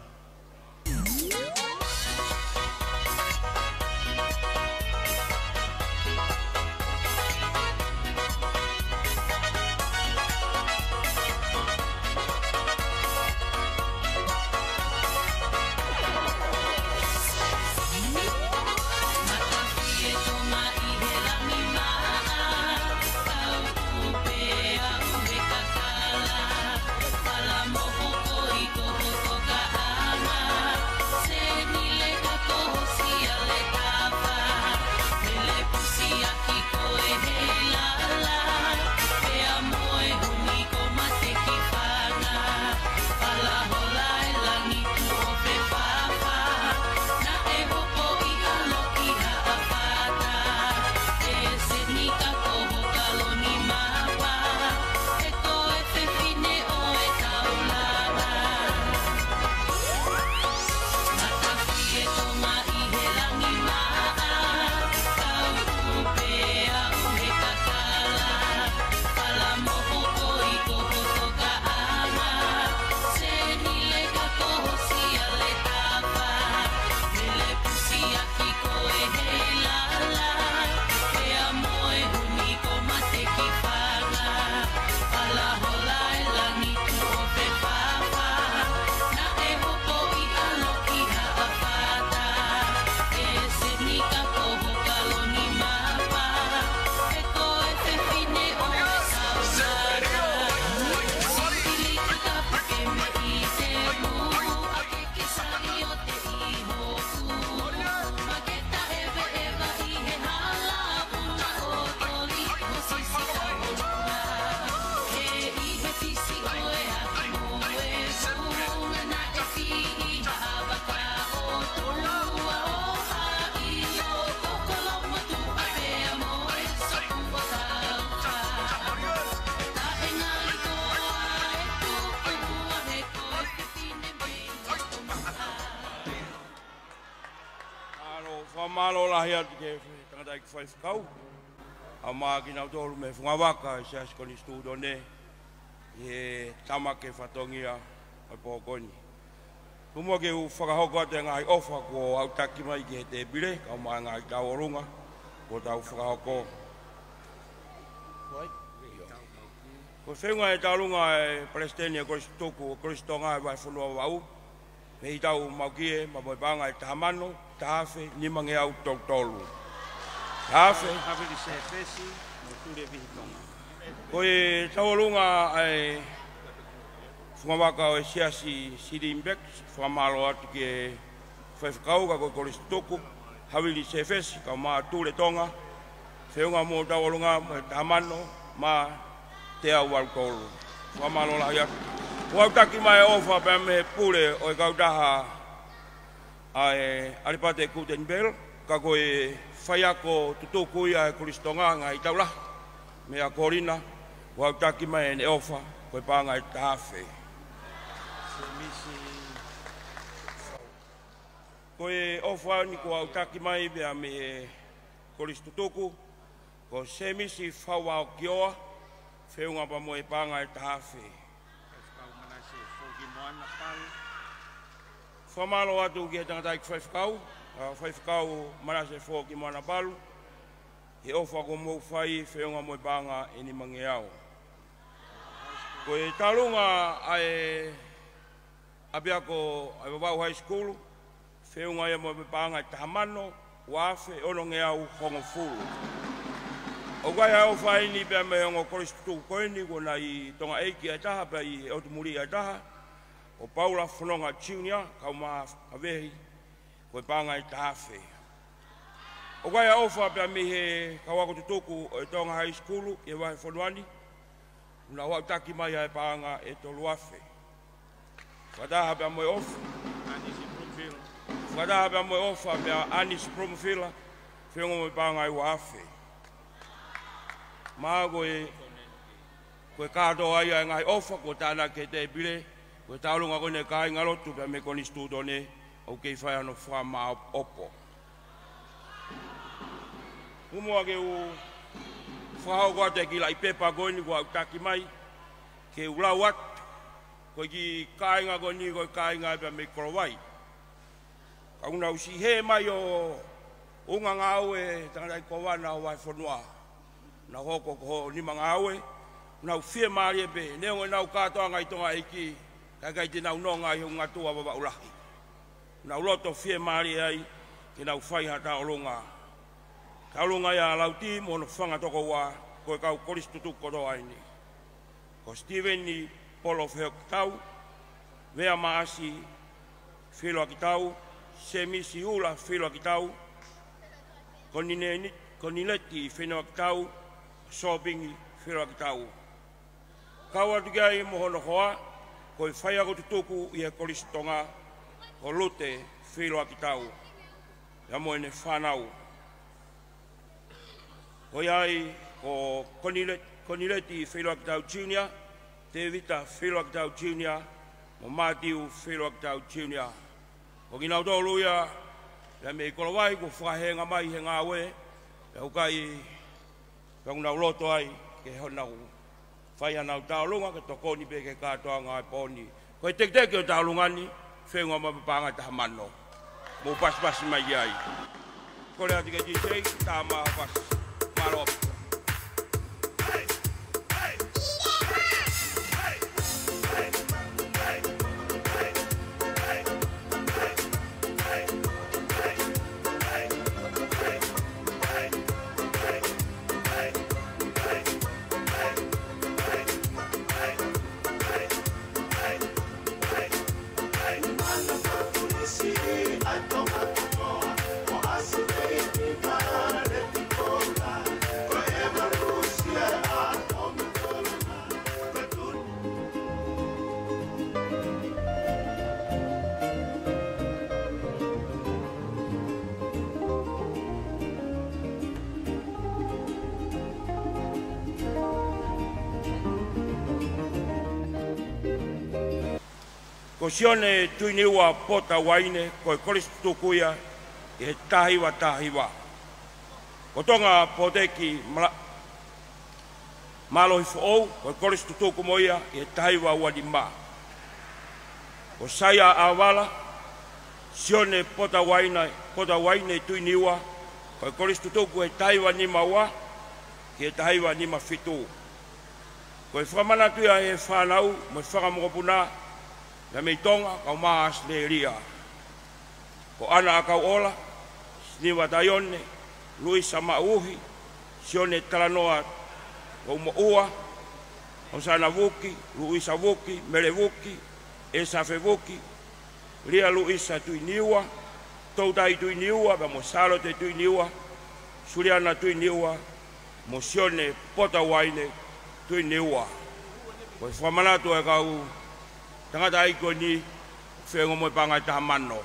Mālō, fakamālō lahi atu ki he tangataʻeiki faifekau, ʻa ia mo kinautolu mei he fungavaka ʻo e Siasi Konisitūtone, ʻi he tama ki he fatongia ʻo e pō ko eni. Tuku muʻa ke u fakahoko atu e ngaahi ʻofa kuo aʻutaki mai ki he tēpile, kae ʻumaʻā e ngaahi tauʻolunga kuo tau fakahoko. Ko e feʻunga e tauʻolunga ʻa e Palesiteni ʻo e Kolisi Tutuku ʻo e Kolisi Tonga ʻi he Vahefonua Vavaʻu, mei heʻetau maʻu kie, pea mo e paʻanga ʻe taha mano, taha afe, nimangeau tolu tolu. Taha afe. Havili Sefesi, mo Tule Vihi Tonga. Ko e tauʻolunga ʻa e fungavaka ʻo e Siasi Sili Mbeki, fakamālō atu ki he faifekau ka ko e Kolisi Tutuku, Havili Sefesi, kae ʻumaʻā Tule Tonga, feʻunga mo e tauʻolunga mo e taha mano, mā, teau valu tolu. Fakamālō lahi atu. Kuo aʻutaki mai e ʻofa pea mei he pule ʻo e kautaha ʻa e ʻAlipate Gutenberg, ka ko e faiako tutuku ia ʻa e Kolisi Tonga ngaahi taʻu lahi, meia Kolina, kuo aʻutaki mai ʻene ʻofa, ko e paʻanga ʻe taha afe. Ko e ʻofa ni kuo aʻutaki mai pea mei he Kolisi Tutuku, ko Semisi Fauaokioa, feʻunga pea mo e paʻanga ʻe taha afe. Faifekau Manase Foki Moana Palu. Fakamālō atu ki he tangataʻeiki faifekau, ʻa Faifekau Manase Foki Moana Palu, he ʻofa kuo mou fai, feʻunga mo e paʻanga ʻe nimangeau. Ko e tauʻolunga ʻa e ʻapiako ʻa e Vavaʻu High School, feʻunga ia mo e paʻanga ʻe taha mano, ua afe, onongeau hongofulu. ʻOku ʻi ai e ʻofa eni pea mei he ongo kolisi tutuku ko eni kuo nau ʻi Tonga ʻEiki ʻe taha pea ʻi he ʻOtu Muli ʻe taha, ʻo Paula Fononga Junior, kae ʻumaʻā Fakavehi, ko e paʻanga ʻe taha afe. ʻOku ʻi ai e ʻofa pea mei he kau ako tutuku ʻo e Tonga High School ʻi he vahefonua ni, ʻoku nau aʻutaki mai ʻa e paʻanga ʻe tolu afe. Fakataha pea mo e ʻofa. Anisi Bloomfield. Fakataha pea mo e ʻofa pea Anisi Bloomfield, feʻunga mo e paʻanga ʻe ua afe. Mā ko e Ko e kātoa ia e ngaahi ʻofa kuo tānaki ki he tēpile, ko e tauʻolunga ko eni e kāingalotu pea mei he Konisitūtone, ʻoku kei fai hono fakamaʻopoʻopo. Muʻa ke u fakahoko atu e kiʻi laʻi pepa ko eni kuo aʻutaki mai, ke u lau atu, ko e kiʻi kāinga ko eni, ko e kāinga pea mei Kolovai. Ka ʻoku nau siʻi hē mai ʻo ʻunga ngāue tangataʻeiki kōvana ʻo e fonua. Nau hoko ko hoʻo nima ngāue, nau fiemālie pē, neongo ʻenau kātoanga ʻi Tonga ʻEiki, ka ʻikai te nau nonga ʻi he ʻunga tuʻa Vavaʻu Lahi. Nau loto fiemālie ai, ke nau fai ha tauʻolunga. Tauʻolunga ia ʻa Lauti mo hono fanga tokoua, ko e kau kolisi tutuku kotoa eni. Ko Sitīveni Polo Fehuakitau, Vea Maʻasi Fehuakitau, Sēmisi Ula Fehuakitau, Konineni-, Konineti Fehuakitau, Sōpingi Fehuakitau. Kau atu ki ai mo hono hoa, ko e faiako tutuku ʻi he Kolisi Tonga, ko Lute Fehuakitau, pea mo ʻene fānau. Ko ia ai ko Konile-, Konileti Fehuakitau Junior, Tēvita Fehuakitau Junior, mo Mātiu Fehuakitau Junior. Ko kinautolu ia, ia mei Kolovai, kuo fakahēnga mai he ngāue, pea ʻoku ʻikai, pea ʻoku nau loto ai, ke honau fai ʻenau tauʻolunga ke tokoni pē ki he kātoanga ʻo e pō ni. Ko e tekiteki ʻo e tauʻolunga ni, feʻunga mo e paʻanga ʻe taha mano. Mou pasipasi mai ki ai. Kole atu ki he D J, tā mai ha pasi. Mālō. Ko Sione Tuiniua Pota Uaine, ko e kolisi tutuku ia ʻi he taha hiva taha hiva. Ko Tonga Pōteki Mala-, Mālohi Foʻou, ko e kolisi tutuku mo ia ʻi he taha hiva ua nima. Ko Saia ʻAvala, Sione Pota Uaine, Pota Uaine Tuiniua, ko e kolisi tutuku he taha hiva nima ua ki he taha hiva nima fitu. Ko e fakamanatu ia ʻa e fānau mo e fanga mokopuna, ia mei Tonga, kau mai ʻAositelēlia. Ko ʻAna ʻAkauʻola, Siniva Taione, Luisa Maʻuhi, Sione Talanoa Toumoʻua, Hosana Vuki, Luisa Vuki, Mele Vuki, ʻEsafe Vuki, Lia Luisa Tuiniua, Toutai Tuiniua, pea mo Sālote Tuiniua, Suliana Tuiniua, mo Sione Pota Uaine Tuiniua. Ko e fakamanatu ʻa e kau tangataʻeiki ko eni, feʻunga mo e paʻanga ʻe taha mano.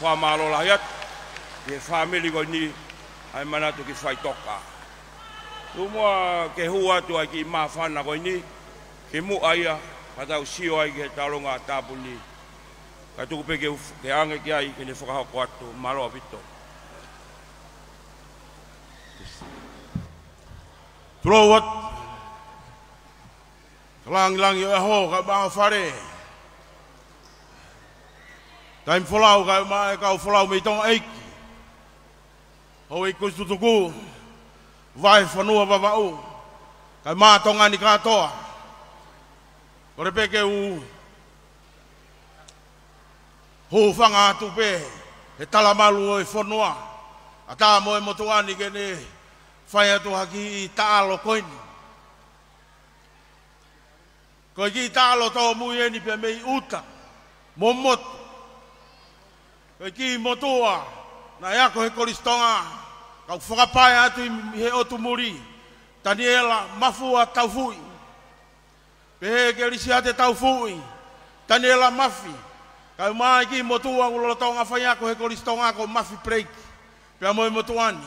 Fakamālō lahi atu ki he fāmili ko eni, ʻa e manatu ki faʻitoka. Tuku muʻa ke hū atu ʻa e kiʻi māfana ko eni, kimuʻa ia, ka tau sio ai ki he tauʻolunga tāpuni. Ka tuku pē ke u f-, ke ʻange ki ai, ke ne fakahoko atu, mālō ʻaupito. Tulou atu. Ka langilangi ʻo e ʻaho, kae ʻumaʻā e fale. Taimi folau, kae ʻumaʻā e kau folau mei Tonga ʻEiki. Houʻeiki kolisi tutuku, vahefonua Vavaʻu, kae ʻumaʻā Tonga ni kātoa. Kole pē ke u hūfanga atu pē he talamalu ʻo e fonua, ʻatā mo e motuʻa ni ke ne fai atu ha kiʻi taʻalo ko eni. Ko e kiʻi taʻalo tōmui eni pea mei ʻuta mo motu. Ko e kiʻi motuʻa naʻe ako he Kolisi Tonga, kau fakapae atu ʻi he ʻotu muli, Taniela Mafua Taufuʻi. Pehē kia Lisiate Taufuʻi, Taniela Mafi, kae ʻumaʻā e kiʻi motuʻa ʻoku lolotonga faiako he Kolisi Tonga ko Mafi Blake, pea mo e motuʻa ni.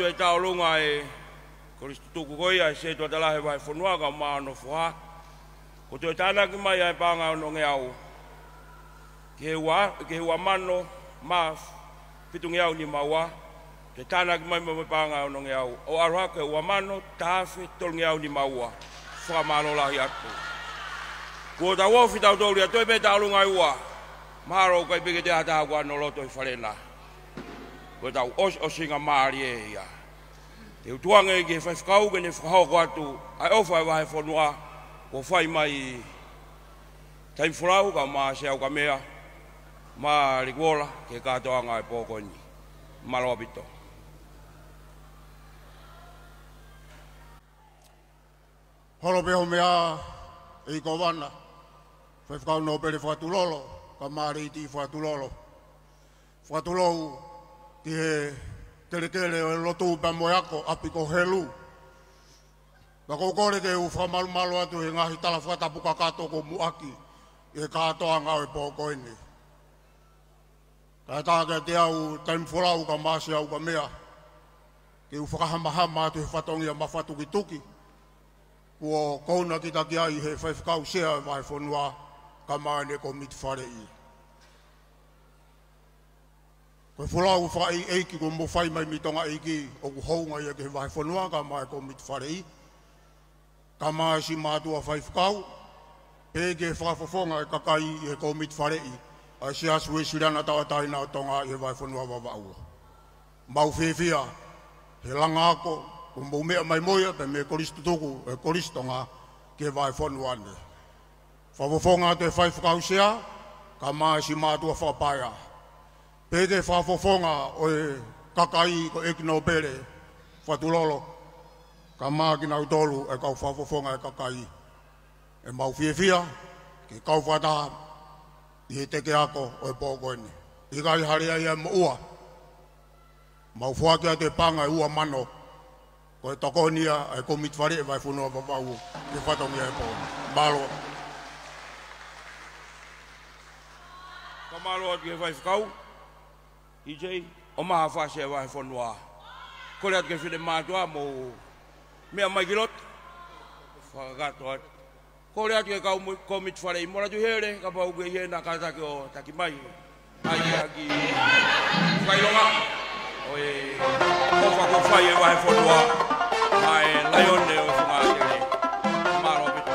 atu e tauʻolunga e kolisi tutuku ko ia ʻa e Setuata Lahi ʻo e Vahefonua, ka ʻoku maʻu hono foha. Kuo toe tānaki mai ʻa e paʻanga ʻe onongeau ki he ua, ki he ua mano mā fitungeau nima ua. Toe tānaki mai mo e paʻanga ʻe onongeau ʻo ʻalu hake ua mano taha afe tolungeau nima ua. Fakamālō lahi atu. Kuo tau ofi tautolu ia, toe pē tau ʻalunga ʻi ua. Mahalo ʻoku ʻikai pē ke toe ʻi ai ha taha ʻoku ʻi loto ʻi he fale na. Ko ʻetau ʻosiʻosingamālie ia. Te u tuku ange ki he faifekau ke ne fakahoko atu ʻa e ʻofa ʻa e vahefonua kuo fai mai, Taimi Folau kae ʻumaʻā Sea Ukamea, mo Likuola, ki he kātoanga ʻo e pō ko eni. Mālō ʻaupito. Holo pē hoʻo meʻa, ʻEiki Kōvana, Faifekau Nōpele Fakatulolo, kae ʻumaʻā Leiti Fakatulolo. Fakatulou ki he kelekele ʻo e lotu pea mo e ako, ʻapi ko Helu. Pea ʻoku ou kole ke u fakamalumalu atu he ngaahi tala fakatapu kakato kuo muʻaki ʻi he kātoanga ʻo e pō ko eni. Kae ʻatā kiate au Taimi Folau kae ʻumaʻā Sea Ukamea ke u fakahamahama atu he fatongia mafatukituki kuo kouna kita ki ai he Faifekau Sea ʻo e Vahefonua kae ʻumaʻā ʻene kōmiti faleʻi. Ko e folau fakaʻeiʻeiki kuo mou fai mai mei Tonga ʻeiki ʻoku hounga ia ki he vahefonua kae ʻumaʻā e kōmiti faleʻi, kae ʻumaʻā siʻi mātuʻa faifekau, pehē ki he fakafofonga ʻo e kakai ʻi he kōmiti faleʻi ʻa e Siasi Uēsiliana Tauʻatāina ʻo Tonga ʻi he vahefonua Vavaʻu. Mau fiefia he langa ako kuo mou meʻa mai mo ia pea mei he Kolisi Tutuku ʻo e Kolisi Tonga ki he vahefonua ni. Fakafofonga atu e Faifekau Sea kae ʻumaʻā siʻi mātuʻa fakapaea. Pehē ki he fakafofonga ʻo e kakai ko ʻEiki Nōpele Fakatulolo kae ʻumaʻā kinautolu e kau fakafofonga ʻo e kakai. ʻE mau fiefia ke kau fakataha ʻi he teke ako ʻo e pō ko eni. ʻIkai ha lea ia mo ua. Mau foaki atu e paʻanga ʻe ua mano. Ko e tokoni ia ʻa e kōmiti faleʻi ʻa e vahefonua Vavaʻu ki he fatongia ʻo e pō. Mālō. Fakamālō atu ki he faifekau. ʻIkai, ʻomai ha fasi ʻa e vahefonua. Kole atu ki he finemātuʻa mo meʻa mai ki loto. Fakakakato atu. Kole atu ki he kau mo-, kōmiti faleʻi, Moana Tuʻihele, kapau ʻoku ke ʻi hena, kātaki ʻo taki mai ʻa e kiʻi fakaʻilonga ʻo e ʻofa kuo fai ʻe he vahefonua maʻa e laione ʻo e Funga Tele. Mālō ʻaupito.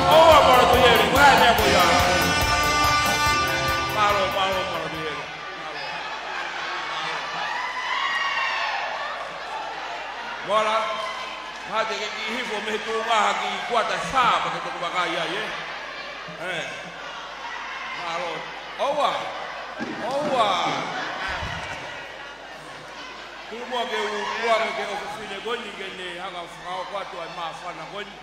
ʻOua, mālō, mālō, mālō. Moana, mahalo te ke kiʻi hifo mei he tuʻunga ha kiʻi kuata ʻe fā pea ke toki vakai ai, ē? Ē. Mālō. ʻOua. ʻOua. Tuku muʻa ke u tuku ange ki he ʻofefine ko eni ke ne hanga ʻo fakahoko atu ʻa e māfana ko eni.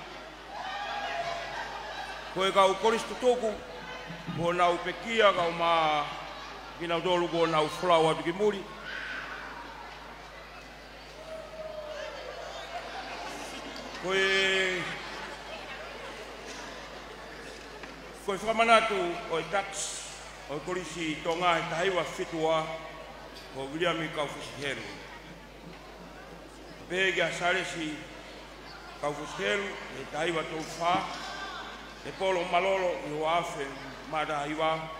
Ko e kau kolisi tutuku, kuo nau pekia kae ʻumaʻā kinautolu kuo nau folau atu ki muli. Ko e, ko e fakamanatu ʻo e takisi ʻo e Kolisi Tonga he taha hiva fitu ua, ko Viliami Kaufusi Helu. Pehē kia Salesi Kaufusi Helu he taha hiva tolu fā, Lepolo Malolo ʻi he ua afe mā taha hiva,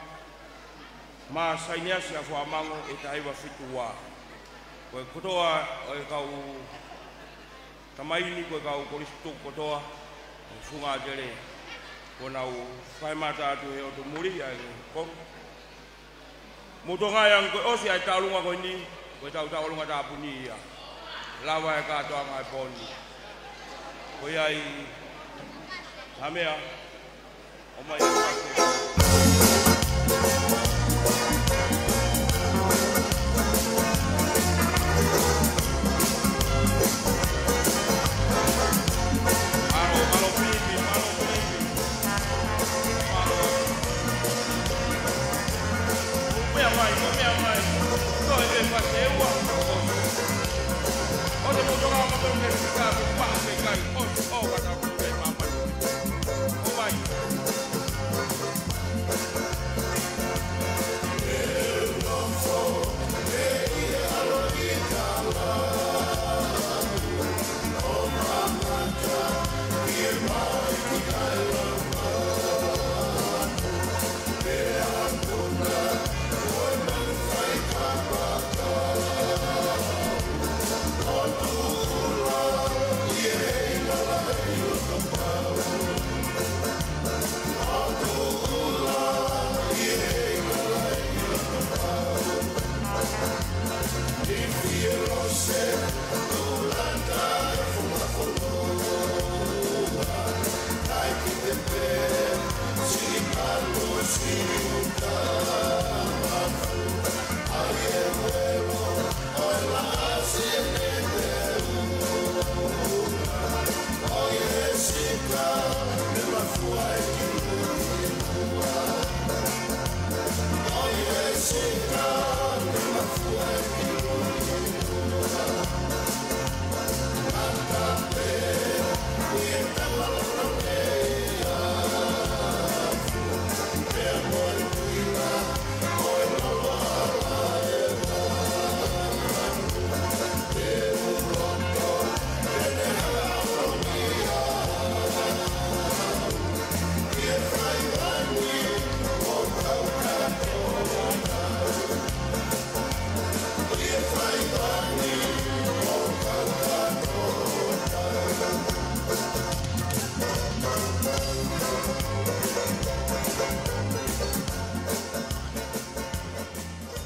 mo Sainiasi ʻAfuamango he taha hiva fitu ua. Ko e kotoa ʻo e kau tamai ni, ko e kau kolisi tuku kotoa ʻo e Funga Atele, kuo nau fai mata atu he ʻotu muli ʻa e konga. Mou tokangaʻi ange ko e ʻosi ʻa e tauʻolunga ko eni, ko e tau tauʻolunga tāpuni ia. Lava e kātoanga e pō ni. Ko ia ai, Hamea, ʻomai e pasi. Mālō, mālō, Pilipi, mālō, Pilipi. Mālō. Mou meʻa mai, mou meʻa mai. Ko e pasi ʻe ua. ʻO te mou toka ma tonu ke fika, ko e pasi kai. ʻOsi, ʻo kata ko e māmani. ʻO mai.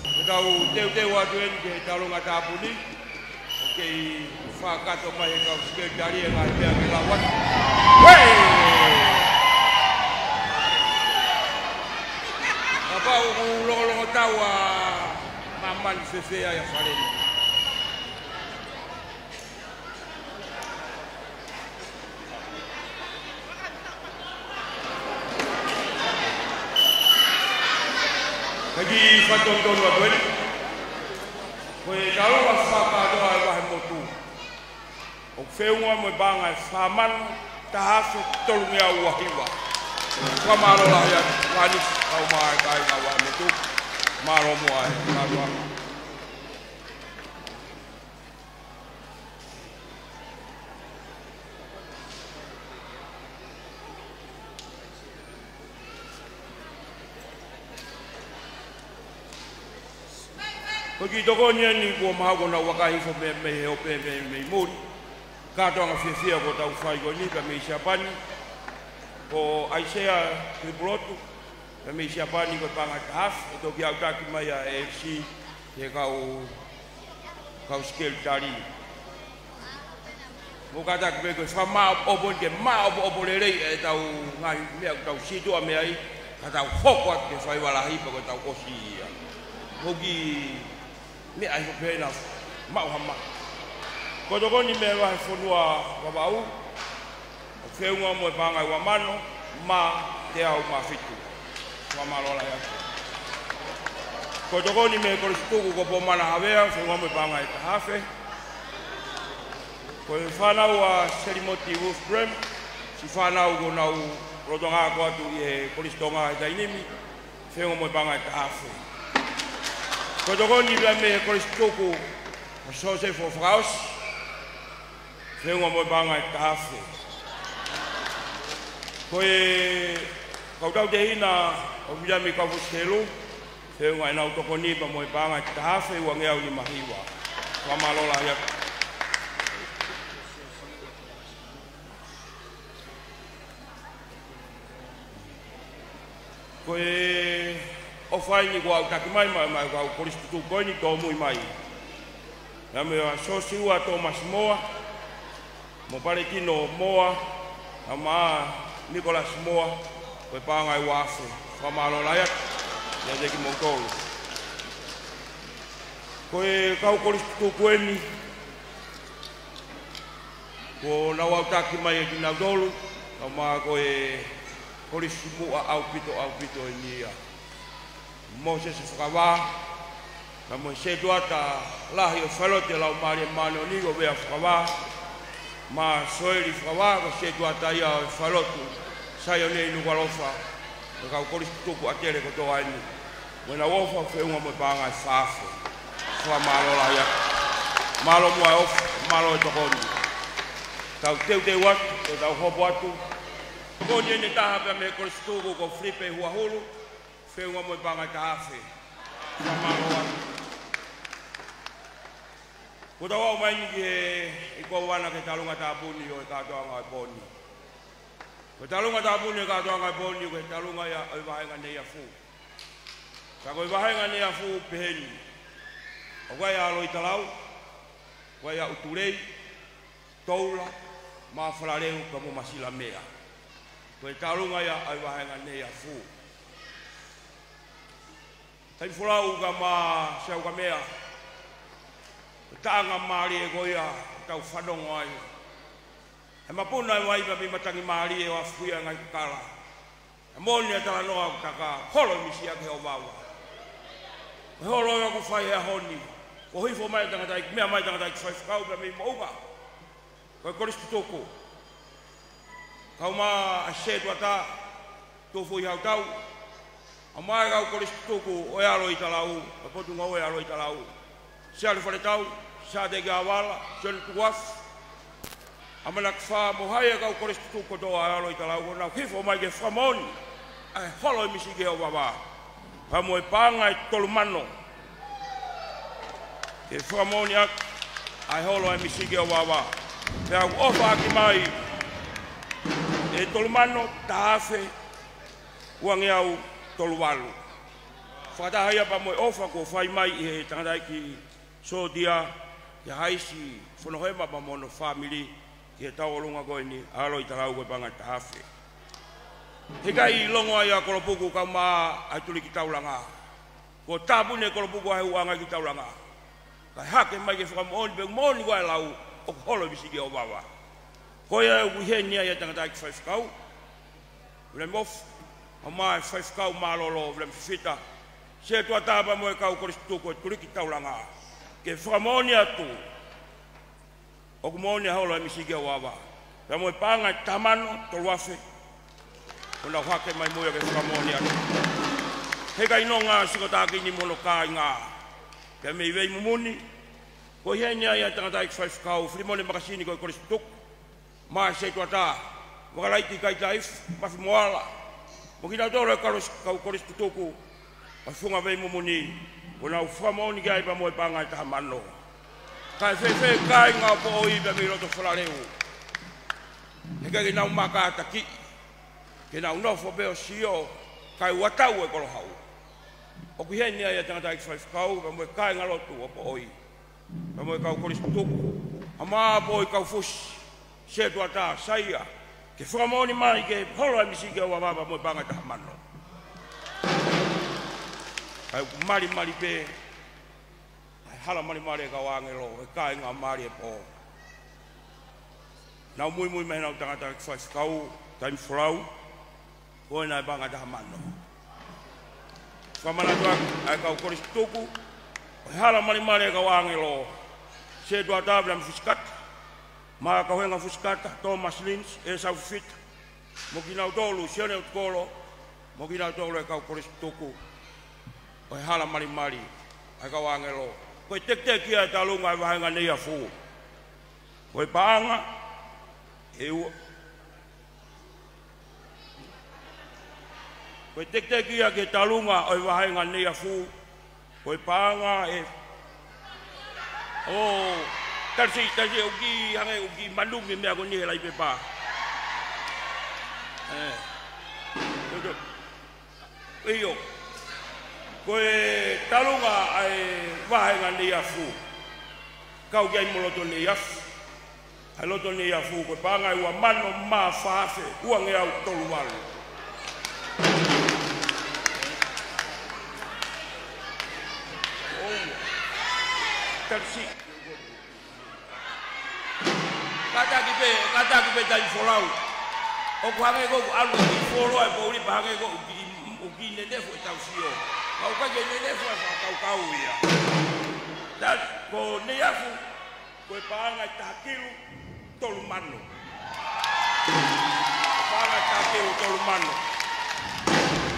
Ko e tau teuteu atu eni ki he tauʻolunga tāpuni. ʻOku kei fakakakato mai he kau sekelitali e ngaahi meʻa ke lau atu. Hei! Kapau ʻoku longolongo tau ʻa māmani, fēfē ai ʻa fale ni? Kae kiʻi fakatonutonu atu eni. Ko e tauʻolunga fakakātoa ʻa e vahemotu, ʻoku feʻunga mo e paʻanga ʻe fā mano taha afe tolungeau ua hiva. Fakamālō lahi atu, Vani, kau mai e kāinga vahemotu. Mālō muʻa e kātoanga. Ko e kiʻi tokoni eni kuo mahalo kuo nau vakai hifo mei, mei he ope mei, mei muli. Kātoanga fiefia kuo tau fai ko eni pea mei Siapani. Ko ʻAisea Tuʻipulotu, pea mei Siapani ko e paʻanga ʻe taha afe, ʻe toki aʻutaki mai ʻa e ʻEfisi ki he kau, kau sekelitali. Mou kātaki pē ko e fakamāʻopoʻopo ke māʻopoʻopo lelei ʻetau ngaahi meʻa ʻoku tau sītuʻa mei ai, ka tau hoko atu ki he faiva lahi pea ko e tau ʻosi ia. Mou kiʻi meʻa ʻi hope na maʻu ha maʻu. Ko e tokoni mei he vahefonua Vavaʻu, ʻoku feʻunga mo e paʻanga ʻe ua mano mā teau mā fitu. Fakamālō lahi atu. Ko e tokoni mei he kolisi tuku ko Pomona Havea, feʻunga mo e paʻanga ʻe taha afe. Ko e fānau ʻa Selimoti Wolfgram, siʻi fānau kuo nau lolotonga ako atu ʻi he Kolisi Tonga he taimi ni, feʻunga mo e paʻanga ʻe taha afe. Ko e tokoni pea mei he kolisi tuku ʻa Sosefo Fakaʻosi, feʻunga mo e paʻanga ʻe taha afe. Ko e kau tautehina ʻo Viliami Kaufusi Helu, feʻunga ʻenau tokoni pea mo e paʻanga ʻe taha afe uangeau nima hiva. Fakamālō lahi atu. Ko e ʻofa eni kuo aʻutaki mai, mai, mai, kau kolisi tutuku ko eni tōmui mai. Naʻa mo Siosiua Tōmasi Moa, mo Palekino Moa, naʻa mo Nikolasi Moa, ko e paʻanga ʻe ua afe. Fakamālō lahi atu kiate kimoutolu. Ko e kau kolisi tutuku eni, kuo nau aʻutaki mai ʻe kinautolu, naʻa mo ko e kolisi muʻa ʻaupito, ʻaupito eni ia. Mōsese Fakavā, naʻa mo e setuata lahi ʻo e falelotu ʻa e Laumālie Māʻoniʻoni ko Vea Fakavā, mo Soeli Fakavā, ko e setuata ia ʻo e falelotu Saione ʻi Nukuʻalofa, mo e kau kolisi tutuku ʻa Tele kotoa eni. Mo ʻenau ʻofa feʻunga mo e paʻanga ʻe fā afe. Fakamālō lahi atu. Mālō muʻa e ʻofa, mālō e tokoni. Tau teuteu atu, ko ʻetau hopo atu. Ko eni ʻene taha pea mei he kolisi tutuku ko Filipe Huahulu, feʻunga mo e paʻanga ʻe taha afe. Fakamālō atu. Kuo tau aʻu mai eni ki he, ʻi Kovana ki he talunga tāpuni ʻo e kātoanga ʻo e pō ni. Ko e talunga tāpuni ʻo e kātoanga ʻo e pō ni, ko e talunga ia ʻo e vahenga Neiafu. Ka ko e vahenga Neiafu pehē ni. ʻOku ʻi ai ʻa Aloitalau, ʻoku ʻi ai ʻa ʻUtulei, Toula, mo Falaleu, pea mo Masilamea. Ko e talunga ia ʻo e vahenga Neiafu. Taimi folau ka mo Siaukamea, ko e taʻanga mālie ko ia ʻoku tau fanongo ai. ʻE mapuna e vai pea mei matangi mālie ʻo afuia e ngaahi kakala. ʻE moʻoni e talanoa ʻoku taka, holo e misi ia ki he ʻovava. Ko e holo ia ʻoku fai he ʻaho ni, kuo hifo mai e tangataʻeiki, meʻa mai e tangataʻeiki faifekau pea mei Moʻunga. Ko e kolisi tutuku. Kau mo e setuata, Tufuihautau. ʻA mo e kau kolisi tutuku ʻo e Aloitalau, ʻa e potungāue ʻa e Aloitalau. Siale Faletau, Sāteki ʻAvala, Sione Tukuafu. ʻAmanaki Fā mo hai e kau kolisi tutuku kotoa ʻa e Aloitalau, kuo nau hifo mai ke fakamoʻoni ʻa e holo e misi ki he ʻovava. Pea mo e paʻanga ʻe tolu mano. Ke fakamoʻoni atu ʻa e holo e misi ki he ʻovava. Pea ʻoku ʻofa ʻaki mai ʻe tolu mano, taha afe, uangeau tolu valu. Fakataha ia pea mo e ʻofa kuo fai mai ʻe he tangataʻeiki sōtia, ʻia Haisi Fonohema pea mo hono fāmili, ki he tauʻolunga ko eni, Aloitalau, ko e paʻanga ʻe taha afe. Heʻikai longo ai ʻa Kolopuku kau mo ʻa e tuliki taulanga. Kuo tāpuni ʻe Kolopuku ʻa e ʻū ʻāngaiki taulanga. Kae hake mai ke fakamoʻoni pe ʻoku moʻoni ʻa e lau ʻoku holo e misi ki he ʻovava. Ko ia ʻoku ʻi heni ai ʻa e tangataʻeiki faifekau, Vilemi Mofu, ʻa mo e faifekau mālōlō, Vilemi Fifita, setuata pea mo e kau kolisi tutuku ʻo e tuliki taulanga. Ke fakamoʻoni atu ʻoku moʻoni e holo e misi ki he ʻovava. Pea mo e paʻanga ʻe taha mano, tolu afe. Kuo nau hake mai mo ia ke fakamoʻoni atu. Heʻikai nonga Sikotakiʻi ni mo hono kāinga. Pea mei Veimumuni, kuo ʻi heni ai ʻa e tangataʻeiki faifekau, Filimone Makasini ko e kolisi tutuku. Mo e setuata, Vakalaiti Kaitaifu, Mafi Moala. Mo kinautolu e kau, kau kolisi tutuku ʻo e funga Veimumuni, kuo nau fakamoʻoni ki ai pea mo e paʻanga ʻe taha mano. Kae fēfē kāinga ʻo Poʻoi pea mei loto Falaleu? Heʻikai ke nau makātakiʻi, ke nau nofo pē ʻo sio, kae ʻoua ʻe tau e kolohaʻu. ʻOku ʻi heni ai ʻa e tangataʻeiki faifekau, pea mo e kāingalotu ʻo Poʻoi. Pea mo e kau kolisi tutuku, ʻa mo e Poʻoi Kaufusi, setuata, Saia, ke fakamoʻoni mai ke holo e misi ki he ʻovava pea mo e paʻanga ʻe taha mano. Kae malimali pē, ʻa e hala malimali e kau ʻāngelo, e kāinga mālie e pō. Nau muimui mai heʻenau tangataʻeiki faifekau, taimi folau, ko ena e paʻanga ʻe taha mano. Fakamanatu atu ʻa e kau kolisi tutuku ʻo e hala malimali e kau ʻāngelo, setuata Vilami Fusikata, mo e kau henga Fusikata, Thomas Lins, ʻEsau Fifita, mo kinautolu, Sione ʻUtukolo, mo kinautolu e kau kolisi tutuku ʻo e hala malimali ʻa e kau ʻāngelo. Ko e tekiteki ia e talunga ʻo e vahenga Neiafu. Ko e paʻanga ʻe ua. Ko e tekiteki ia ki he talunga ʻo e vahenga Neiafu. Ko e paʻanga ʻe, ʻO, tali siʻi, tali siʻi, ʻoku kiʻi hangē ʻoku kiʻi manungi meʻa ko eni he laʻi pepa. ʻE. ʻIo. Ko e talunga ʻa e vāhenga Neiafu. Kau ki ai mo loto Neiafu. ʻA e loto Neiafu, ko e paʻanga ʻe ua mano mā fā afe, ua ngeau tolu valu. ʻOua. Tali siʻi. Kātaki pē, kātaki pē tai folau. ʻOku hangē ko ʻeku ʻalu ki Foloa ʻi he poʻuli pea hangē ko ʻeku kiʻi, ʻeku kiʻi nenefu e tau sio. Ka ʻoku ʻikai ke nenefu e fakakaukau ia. Tali, ko Neiafu, ko e paʻanga ʻe taha kilu tolu mano. Paʻanga ʻe taha kilu tolu mano.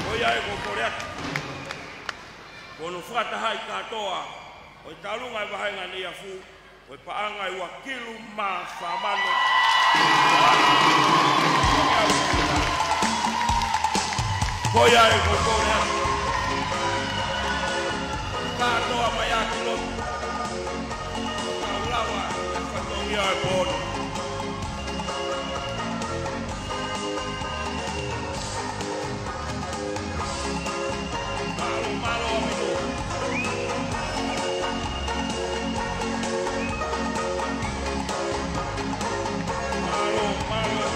Ko ia ʻoku ou kole atu. Ko hono fakatahaʻi kātoa ʻo e talunga ʻa e vāhenga Neiafu, ko e paʻanga ʻe ua kilu mā fā mano. Ko ia ʻoku ou kole atu. Kātoa mai ʻa e kilo. Kau lava e fatongia ʻo e pō ni. Mālō, mālō, ʻaupito. Mālō, mālō.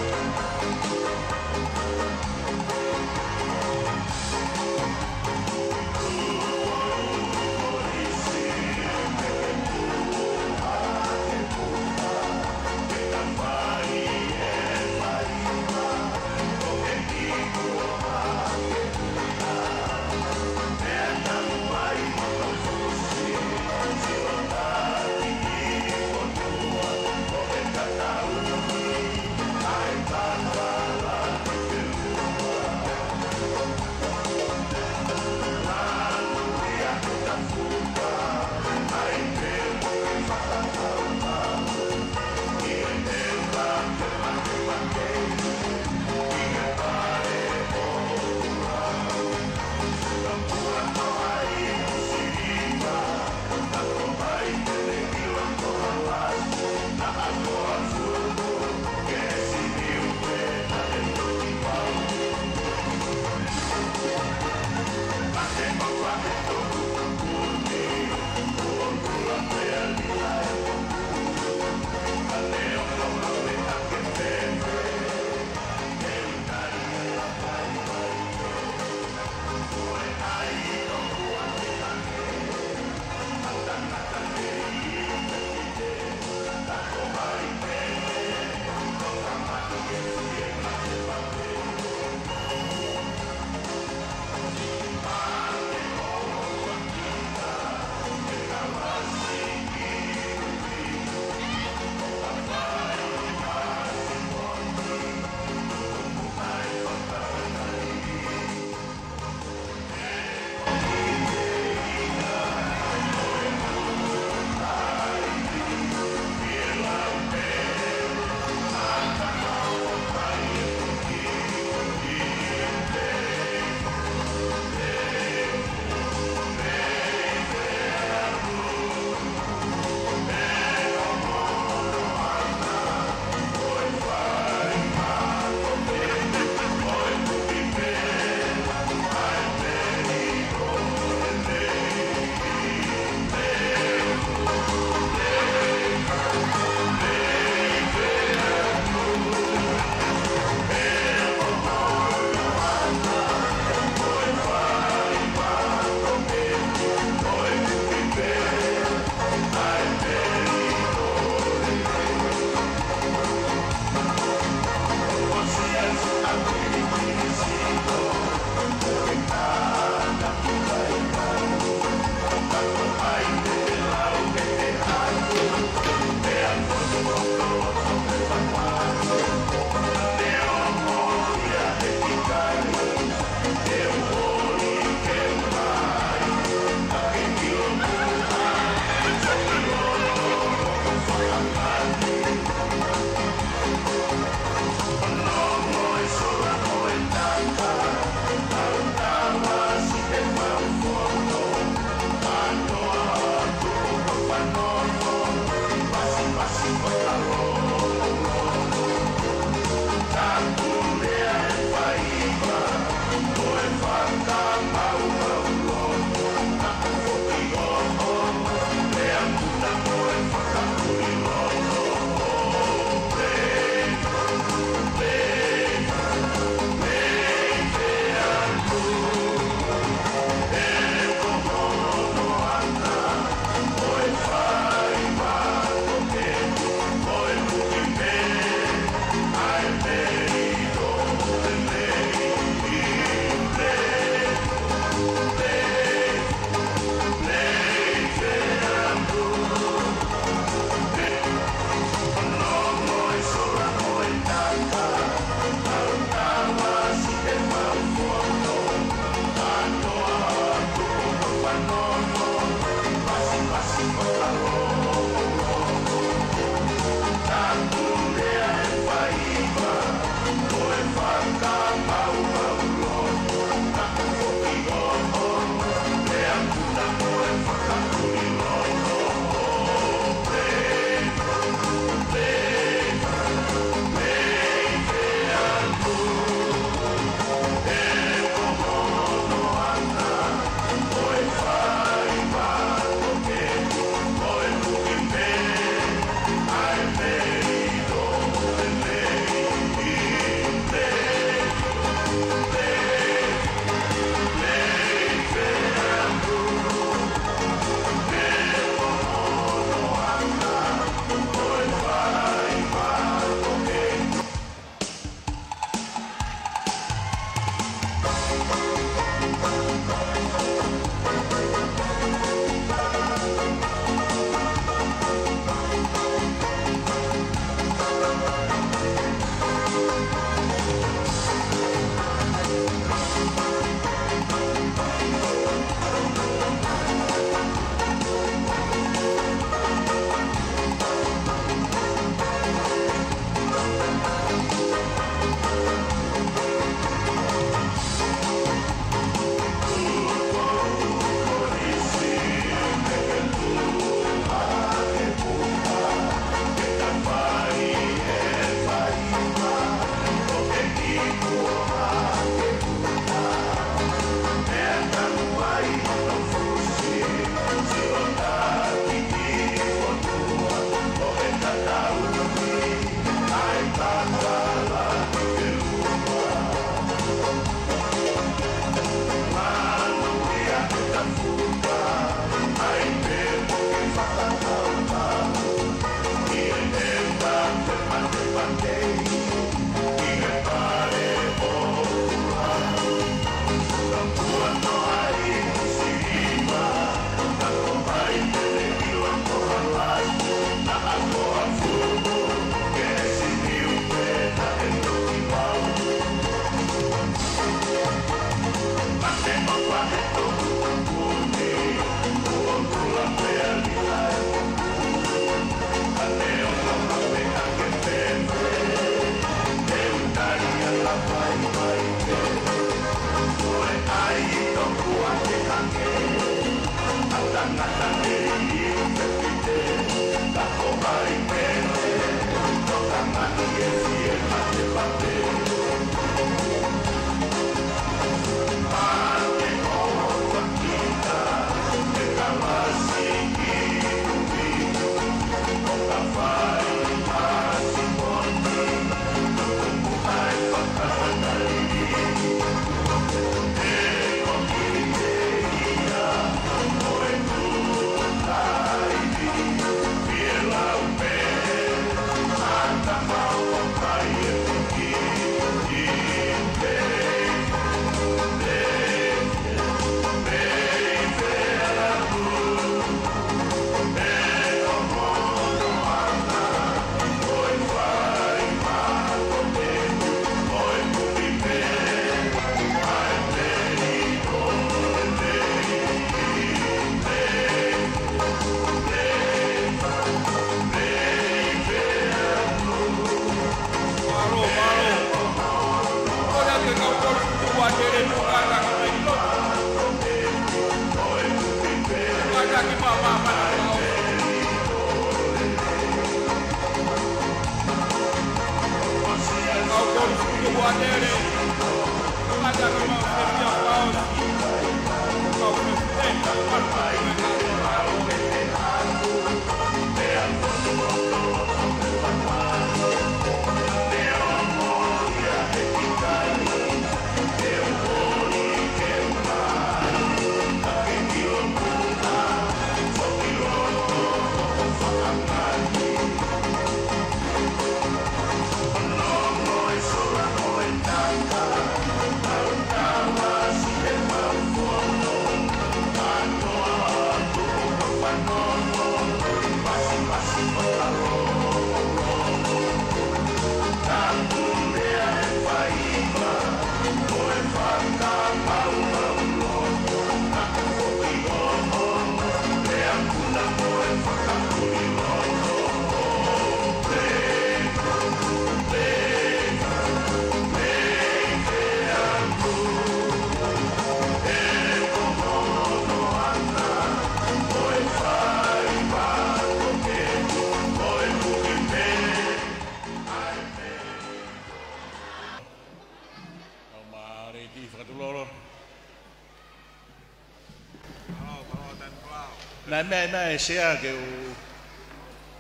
Naʻe meʻa mai e Sea ke u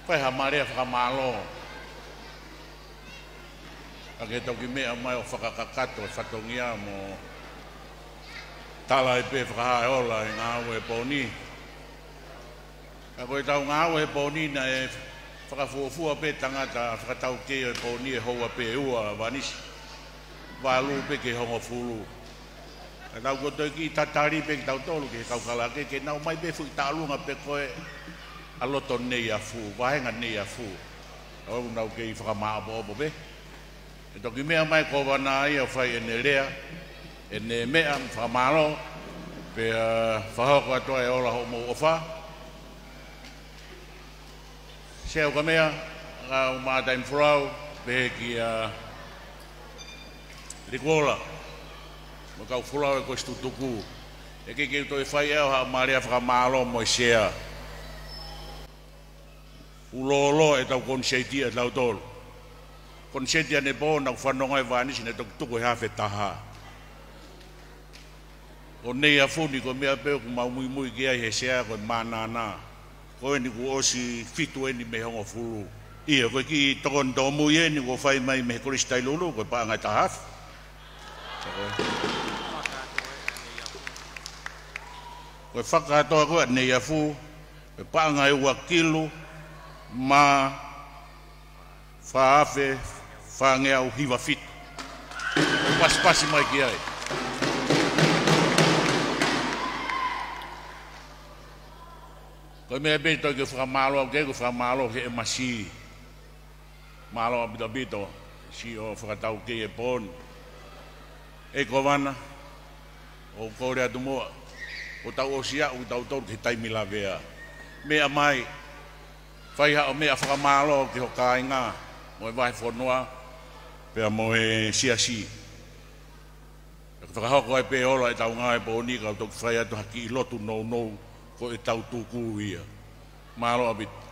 fai ha mālie fakamālō. Ka ke toki meʻa mai ʻo fakakakato e fatongia mo tala ai pē fakahā e ola e ngāue e pō ni. Ka ko ʻetau ngāue he pō ni naʻe fakafuofua pē tangata fakataukei e pō ni ʻe houa pē ua Vānisi. Valu pē ki he hongofulu. Ka tau ko toe kiʻi tatali pē kitautolu ki he kau kalake ke nau ʻomai pē fuʻu taʻalunga pē ko ē ʻa loto Neiafu, vahenga Neiafu. ʻOku nau kei fakamāʻopoʻopo pē. ʻE toki meʻa mai e Kōvana ia ʻo fai ʻene lea, ʻene meʻa mo fakamālō, pea fakahoko atu ai e ola hoʻomou ʻofa. Sea, ʻoku ke meʻa, ka u mātai mo folau, pehē kia Likuola, mo e kau folau ʻe ko e situtuku. ʻE ke ke u toe fai ʻe au ha mālie fakamālō mo e Sea. ʻOku lōloa ʻetau koniseti ʻatautolu. Koniseti ʻanepō naʻa ku fanongo ai Vānisi naʻe toki tuku he hafe taha. Ko Neiafu ni ko e meʻa pē ʻoku mau muimui ki ai he Sea ko e mānana. Ko eni kuo ʻosi fitu eni mei he hongofulu. ʻIo, ko e kiʻi tokoni tōmui eni kuo fai mai mei he Kolisi Tailulu, ko e paʻanga ʻe taha afe. Ko e fakakātoa ko ē ʻa Neiafu, ko e paʻanga ʻe ua kilu mā fā afe fāngeau hiva fitu. Pasipasi mai ki ai. Ko e meʻa pē toe ke fakamālō au ki ai, ko e fakamālō ki he M C. Mālō ʻaupito ʻaupito, siʻo fakataukei e pō ni. ʻEi Kōvana, ʻoku ou kole atu muʻa, kuo tau ʻosi aʻu kitautolu ki he taimi lavea. Meʻa mai, fai haʻo meʻa fakamālō ki ho kāinga, mo e vahefonua, pea mo e siasi. Ke fakahoko ai pē ola ʻetau ngāue pō ni, kau toki fai atu ha kiʻi lotu nounou, Ko e tau tuku ia. Mālō ʻaupito.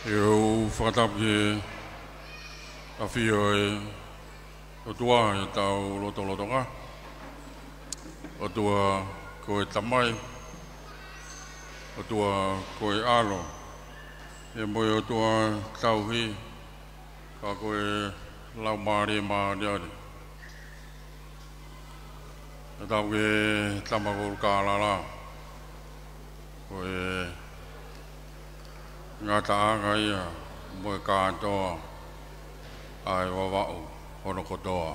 ʻE u fakatapu ki he ʻafio ʻa e ʻOtua ʻi hotau lotolotonga. ʻOtua ko e Tamai, ʻOtua ko e ʻAlo, ʻe mo e ʻOtua tauhi, ka ko e Laumālie Māʻoniʻoni. Fakatapu ki he tama ko Kalala, ko e ngataʻanga ia mo e kātoa ʻa e Vavaʻu hono kotoa.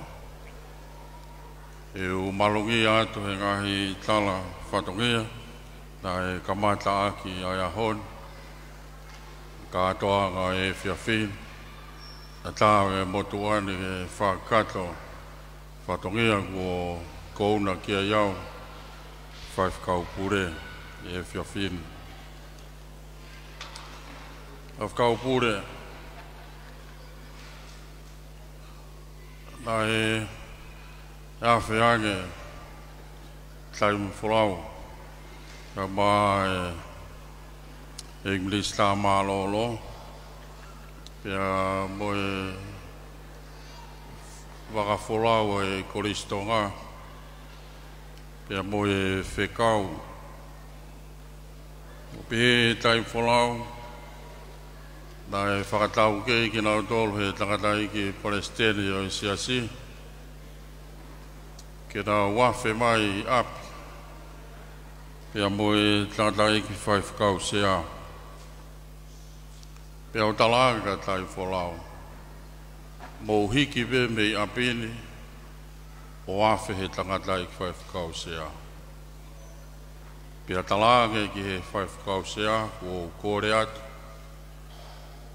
ʻE u mālōlō atu he ngaahi tala fatongia naʻe kamata ʻaki ʻa e ʻaho ni, kātoanga ʻo e efiafi ni, ʻatā e motuʻa ni ke fakakakato fatongia kuo kouna ki ai au, Faifekau Pule, ʻi he efiafi ni. Faifekau Pule, naʻe afe ange taimi folau, ka mai e Minisitā Mālōlō, pea mo e vaka folau ʻa e Kolisi Tonga, pea mo e fekau. ʻO pehē taimi folau, naʻe fakataukei kinautolu he tangataʻeiki palesiteni ʻo e siasi, ke nau afe mai ʻi ʻapi, pea mo e tangataʻeiki faifekau sea. Pea u talaange taimi folau, mou hiki pē mei ʻapi ni ʻo afe he tangataʻeiki faifekau sea. Pea talaange ki he faifekau sea, kuo u kole atu,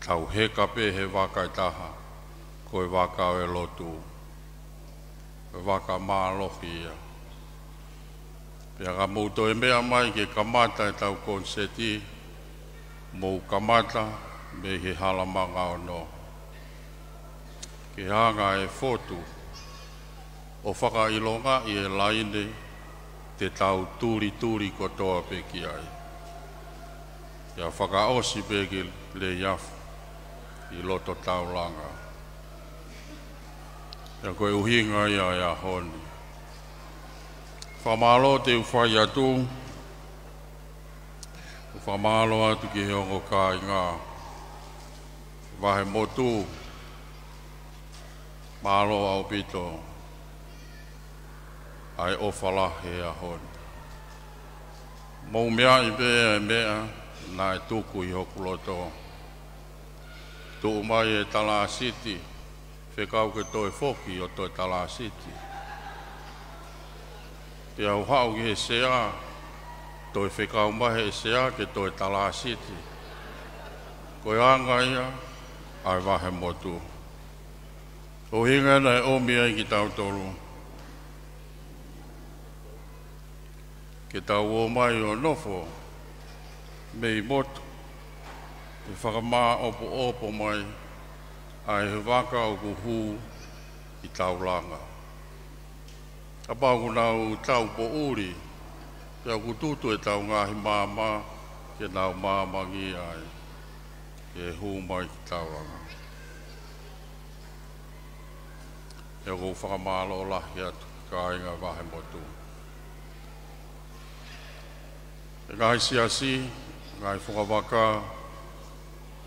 tau heka pē he vaka ʻe taha, ko e vaka ʻo e lotu, ko e vaka mālohi ia. Pea ka mou toe meʻa mai ke kamata ʻetau koniseti, mou kamata mei he hala manga ono, ke hanga ʻe he fotu ʻo fakaʻilongaʻi e laine te tau tulituli kotoa pē ki ai. Pea fakaʻosi pē ki Leiafu ʻi loto taulanga. Pea ko e ʻuhinga ia ʻo e ʻaho ni. Fakamālō te u fai atu, fakamālō atu ki he ongo kāinga Vahemotu, mālō ʻaupito ʻa e ʻofa lahi he ʻaho ni. Mou meaʻi pē ʻa e meʻa naʻe tuku ʻi hoku loto. Tuʻu mai e talāsiti, fekau ke toe foki ʻo toe talāsiti. Pea u haʻu ki he sea, toe fekau mai he sea ke toe talāsiti. Ko e anga ia ʻa e Vahemotu. ʻUhinga naʻe ʻomi ai kitautolu ke tau ō mai ʻo nofo mei motu, ke fakamāʻopoʻopo mai ʻa e vaka ʻoku hū ʻi taulanga. Kapau ʻoku nau tau poʻuli, pea ʻoku tutu ʻetau ngaahi maama ke nau maamangia ai, ke hū mai ki taulanga. ʻE ʻoku ou fakamālō lahi atu, kāinga Vahemotu. ʻE ngaahi siasi, ngaahi fungavaka,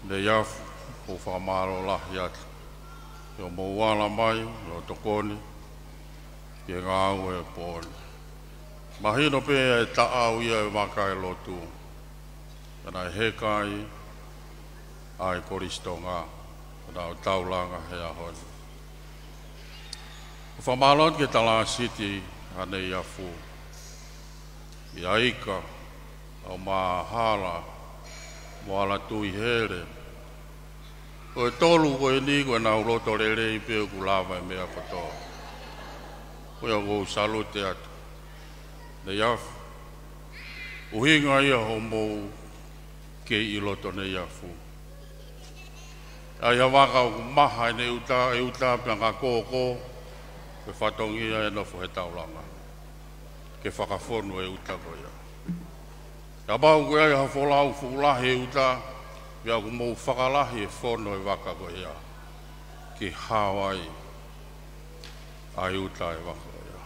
Neiafu, ʻoku ou fakamālō lahi atu ʻi hoʻomou ala mai ʻo tokoni ki he ngāue ʻo e pō ni. Mahino pē ʻa e taʻau ia ʻo e vaka ʻo e lotu, ka naʻe heka ai ʻa e Kolisi Tonga, ka naʻa nau taulanga he ʻaho ni. ʻOku fakamālō atu ki he talāsiti ʻa Neiafu, ʻa Ika, ʻa Mahala, mo Alatuihele. Ko e tolu ko eni ko ʻenau loto lelei pē ʻoku lava e meʻa kotoa. Ko ia ʻoku ou salute atu. Neiafu, ʻuhinga ia hoʻomou kei ʻi loto Neiafu. ʻA ia vaka ʻoku maha ʻene uta, e uta pea ngā kōkō, Ko e fatongia e nofo he taulanga ke fakafonu e uta ko ia. Kapau ʻoku ʻi ai ha folau fuʻu lahi he uta, pea ʻoku mou fakalahi e fono e vaka ko ia, ke hao ai ʻa e uta e vaka ko ia.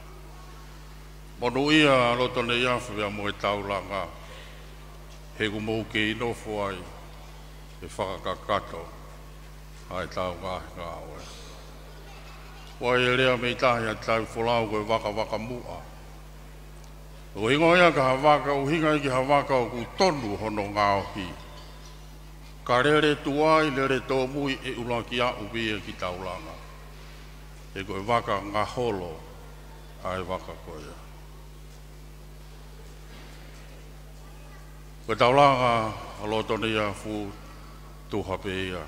Monūʻia loto Neiafu pea mo e taulanga, he ʻoku mou kei nofo ai he fakakakato ʻa e tau ngaahi ngāue. ʻOku ʻi ai e lea mei tahi ʻa e tau folau ko e vakavaka muʻa. ʻOku hingoa ia ko ha vaka, ʻuhinga ia ki ha vaka ʻoku tonu hono ngaohi. Ka lele tuai, lele tōmui, ʻe ʻuluaki aʻu pē ia ki taulanga. He ko e vaka ngaholo ʻa e vaka ko ia. Ko e taulanga ʻa loto Neiafu, tuha pē ia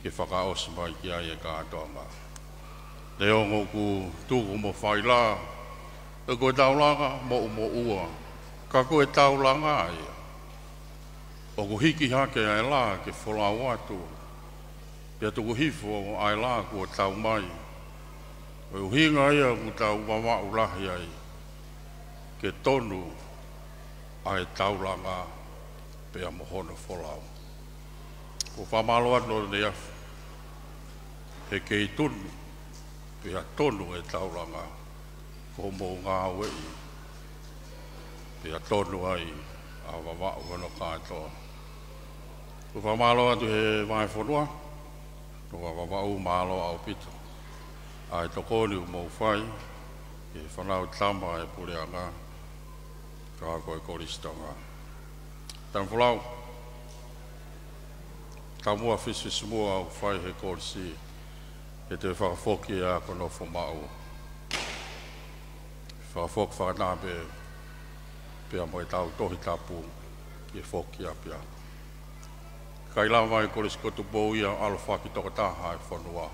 ke fakaʻosi mai ki ai e kātoanga. Neongo ʻoku tuku mo fai lā, ʻe ko e taulanga moʻumoʻua, ka ko e taulanga ia. ʻOku hiki hake ʻa e lā ke folau atu, pea tuku hifo ʻa e lā kuo tau mai. Ko e ʻuhinga ia ʻoku tau vavaʻu lahi ai, ke tonu ʻa e taulanga pea mo hono folau. ʻOku ou fakamālō atu loto Neiafu, he kei tonu, pea tonu e taulanga, ko hoʻomou ngāueʻi, pea tonu ai ʻa Vavaʻu hono kātoa. ʻOku ou fakamālō atu he vahefonua, ʻo Vavaʻu, mālō ʻaupito ʻa e tokoni ʻoku mou fai ki he fānau tama e puleʻanga, ka ko e Kolisi Tonga. Tau folau, tau muʻa fisifisimuʻa ʻoku fai he kolisi, he te fakafoki ʻa e ako nofo maʻu. Fakafoki fakataha pē pea mo e tau Tohi Tapu ke foki ʻapiako. Kae lava e Kolisi ko Tupou ia ʻo ʻalofaki tokotaha e fonua.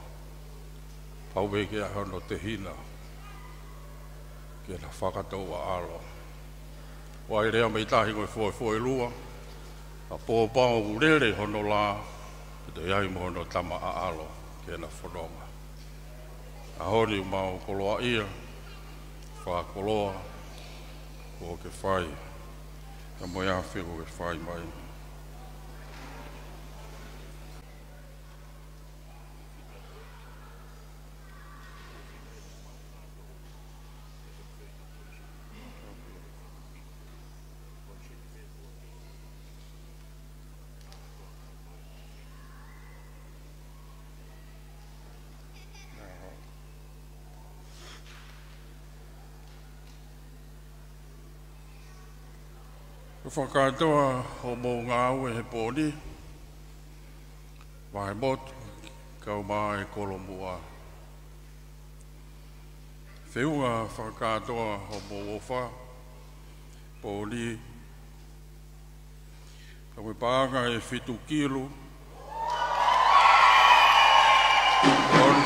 Pau pē ke ʻi ai hono tehina ke na fakatou ʻaʻalo. ʻOku ʻi ai e lea mei tahi ko e foʻi foʻi lua, kapau ʻoku lele hono lā, ʻe toe ʻi ai mo hono tama ʻaʻalo ke na fononga. ʻAho ni ʻoku mau koloaʻia, fakakoloa kuo ke fai, ka mo e afe kuo ke fai mai. Ko e fakakātoa hoʻomou ngāue he pō ni, vahemotu, kau mai e kolomuʻa. Feʻunga fakakātoa hoʻomou ʻofa pō ni, ka ko e paʻanga ʻe fitu kilu, ono,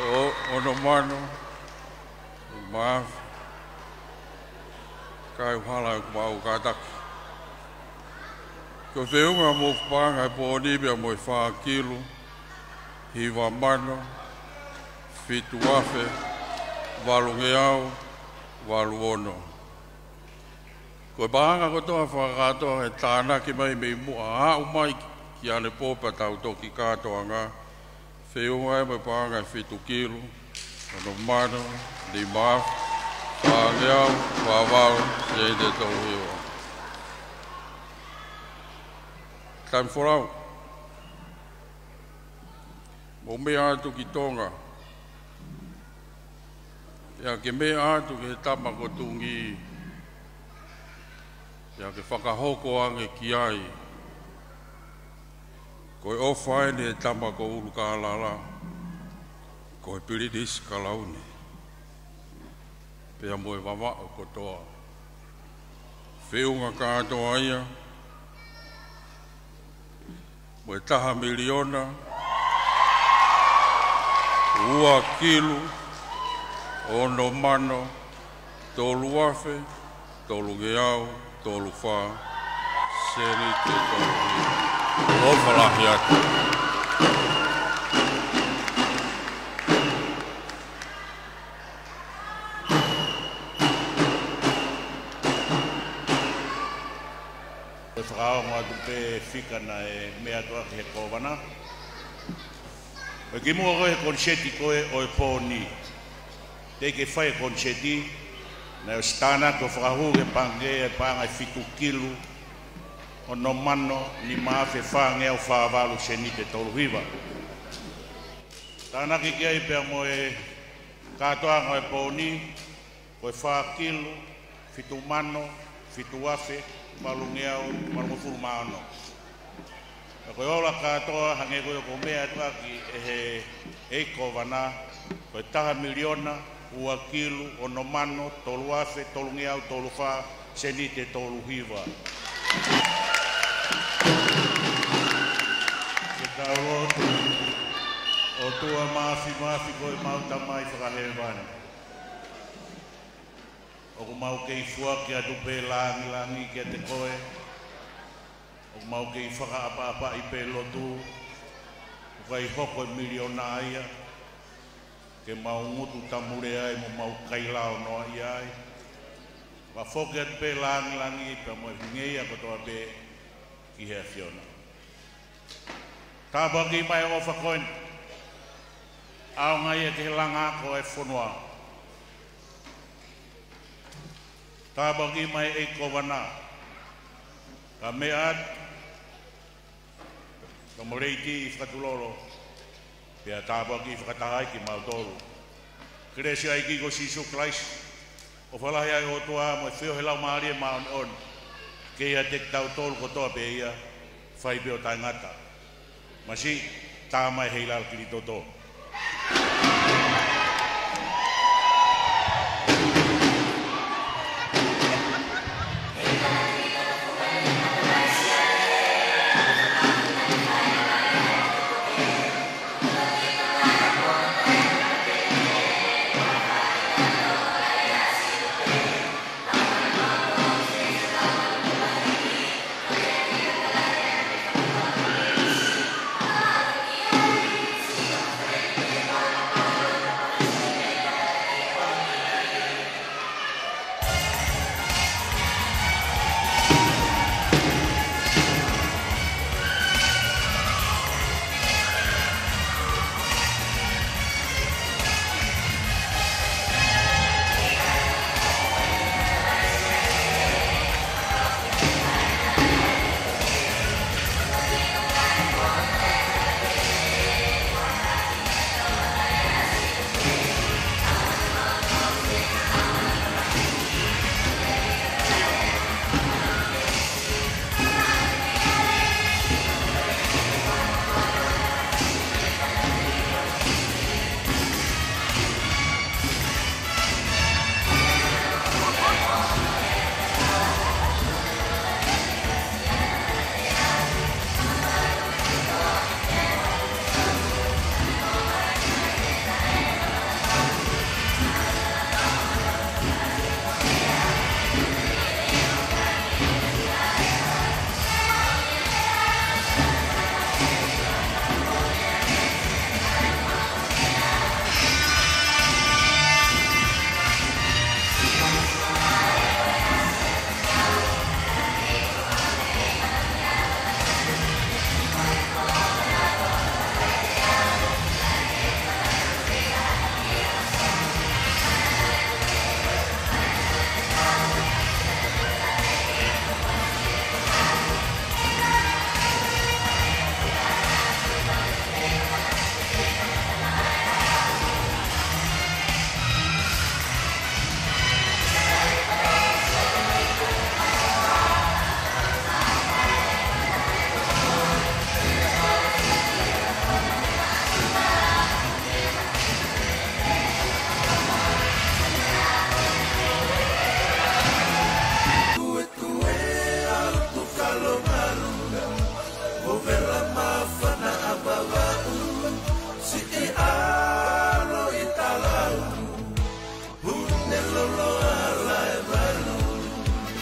ono, ono mano, mā, kae ʻuhala ʻoku mau kātaki. Ko e feʻunga mo e paʻanga e pō ni pea mo e fā kilu, hiva mano, fitu afe, valungeau, valu ono. Ko e paʻanga kotoa fakakātoa ʻe tānaki mai mei muʻa ʻo aʻu mai ki ʻanepō pea tau toki kātoanga, feʻunga ia mo e paʻanga ʻe fitu kilu, ono mano, nima afe, fāngeau, fā valu, sēniti ʻe tolu hiva. Tau folau. Mou meʻa atu ki Tonga. Pea ke meʻa atu ki he tama ko Tungī. Pea ke fakahoko ange ki ai. Ko e ʻofa eni e tama ko ʻUlukālala, ko e Pilinisi Kalauni, pea mo e Vavaʻu kotoa. Feʻunga kātoa ia mo e taha miliona, ua kilu, ono mano, tolu afe, tolungeau, tolu fā, sēniti ʻe tolu hiva. ʻOfa lahi atu. Pea fika naʻe meʻa atu ʻaki he kōvana. Ko e kimuʻa ko ē he koniseti ko ē ʻo e pō ni. Teʻeki ke fai e koniseti, naʻe ʻosi tānaki ʻo fakahū ki he pangikē e paʻanga ʻe fitu kilu, ono mano, nima afe fāngeau fāvalu seniti ʻe tolu hiva. Tānaki ki ai pea mo e kātoanga ʻo e pō ni, ko e fā kilu, fitu mano, fitu afe, valungeau, valungofulu mā ono. Ka ko e ola kātoa, hangē ko ia kuo meʻa atu ʻaki ʻe he ʻEiki Kōvana, ko e taha miliona, ua kilu, ono mano, tolu afe, tolungeau, tolu fā, seniti ʻe tolu hiva. Ke tau lotu. ʻOtua Māfimafi, ko ʻemau Tamai Fakahēvani, ʻoku mau kei foaki atu pē lāngilangi kiate koe. ʻOku mau kei fakaʻapaʻapaʻi pē lotu. ʻOku ʻikai hoko e miliona ia ke mau ngutu tamulea ai mo mau kailao noaʻia ai. Fakafoki atu pē lāngilangi pea mo e hingoa kotoa pē ki he ʻAfiona. Tāpuakiʻi mai e ʻofa ko eni, ʻaonga ia ki he langa ako ʻa e fonua. Tāpuakiʻi mai e ʻEiki Kōvana, ka meʻa atu, ka mo Leiti Fakatulolo, pea tāpuakiʻi fakataha ai kimautolu. Kelesi ʻa e ʻEiki ko Sīsū Kalaisi, ʻofa lahi ʻa e ʻOtua mo e feohi ʻa e Laumālie Māʻoniʻoni, ke ʻiate kitautolu kotoa pē ia, fai pē ʻo taʻengata. Māsiʻi, tā mai he ʻilala Kilitoto.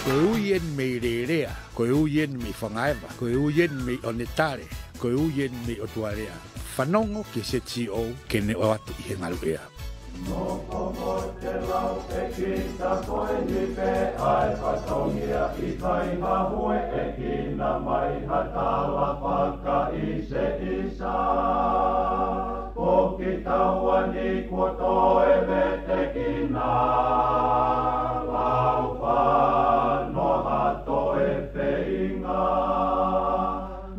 Ko e ui eni mei Lelea, ko e ui eni mei Fangaeva, ko e ui eni mei ʻOnetale, ko e ui eni mei ʻOtualea. Fanongo ki he Z C O ke ne ʻoatu ʻi he ngaluʻea. Nofo mo te lau ʻe kita ko eni pē ʻa e fatongia ʻikai ha hueʻekina mai ha tala fakaʻiseʻisa. Ko kitaua ni kuo toe vetekina, lau fano ha toe feinga.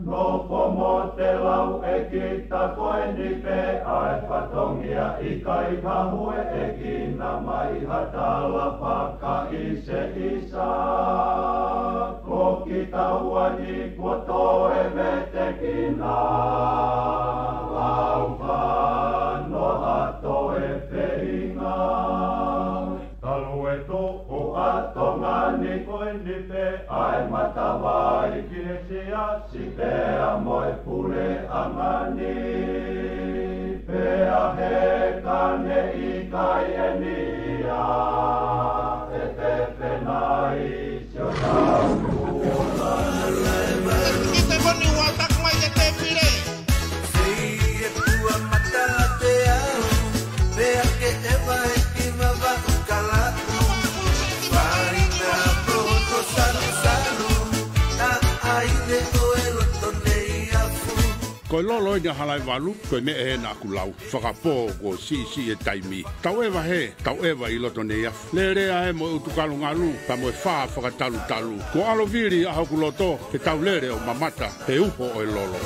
Nofo mo te lau ʻe kita ko eni pē ʻa e fatongia ʻikai ha hueʻekina mai ha tala fakaʻiseʻisa. Ko kitaua ni kuo toe vetekina, lau fano ha toe feinga. Talu e tuʻu ʻa Tonga ni ko eni pē ʻa e matavai ki he siasi pea mo e puleʻanga ni. Pea he kane ʻikai eni ia ʻe pepenai. Kita ko ni ua tak mai e tepile. Sei e tua mata te au, pea ke e vai ki mava ukala. Vai na poto salu salu, na ai ne o e loto nei afu. Ko e lolo eni ʻa Halaevalu, ko e meʻa ē naʻa ku lau. Fakapō kuo siʻisiʻi e taimi. Tau ʻeva hē, tau ʻeva ʻi loto nei afu. Lelea ē mo e ʻutu kalungalu, pea mo e fā fakatalutalu. Kuo ʻalu vili ʻa hoku loto, ke tau lele ʻo mamata he uho ʻo e lolo.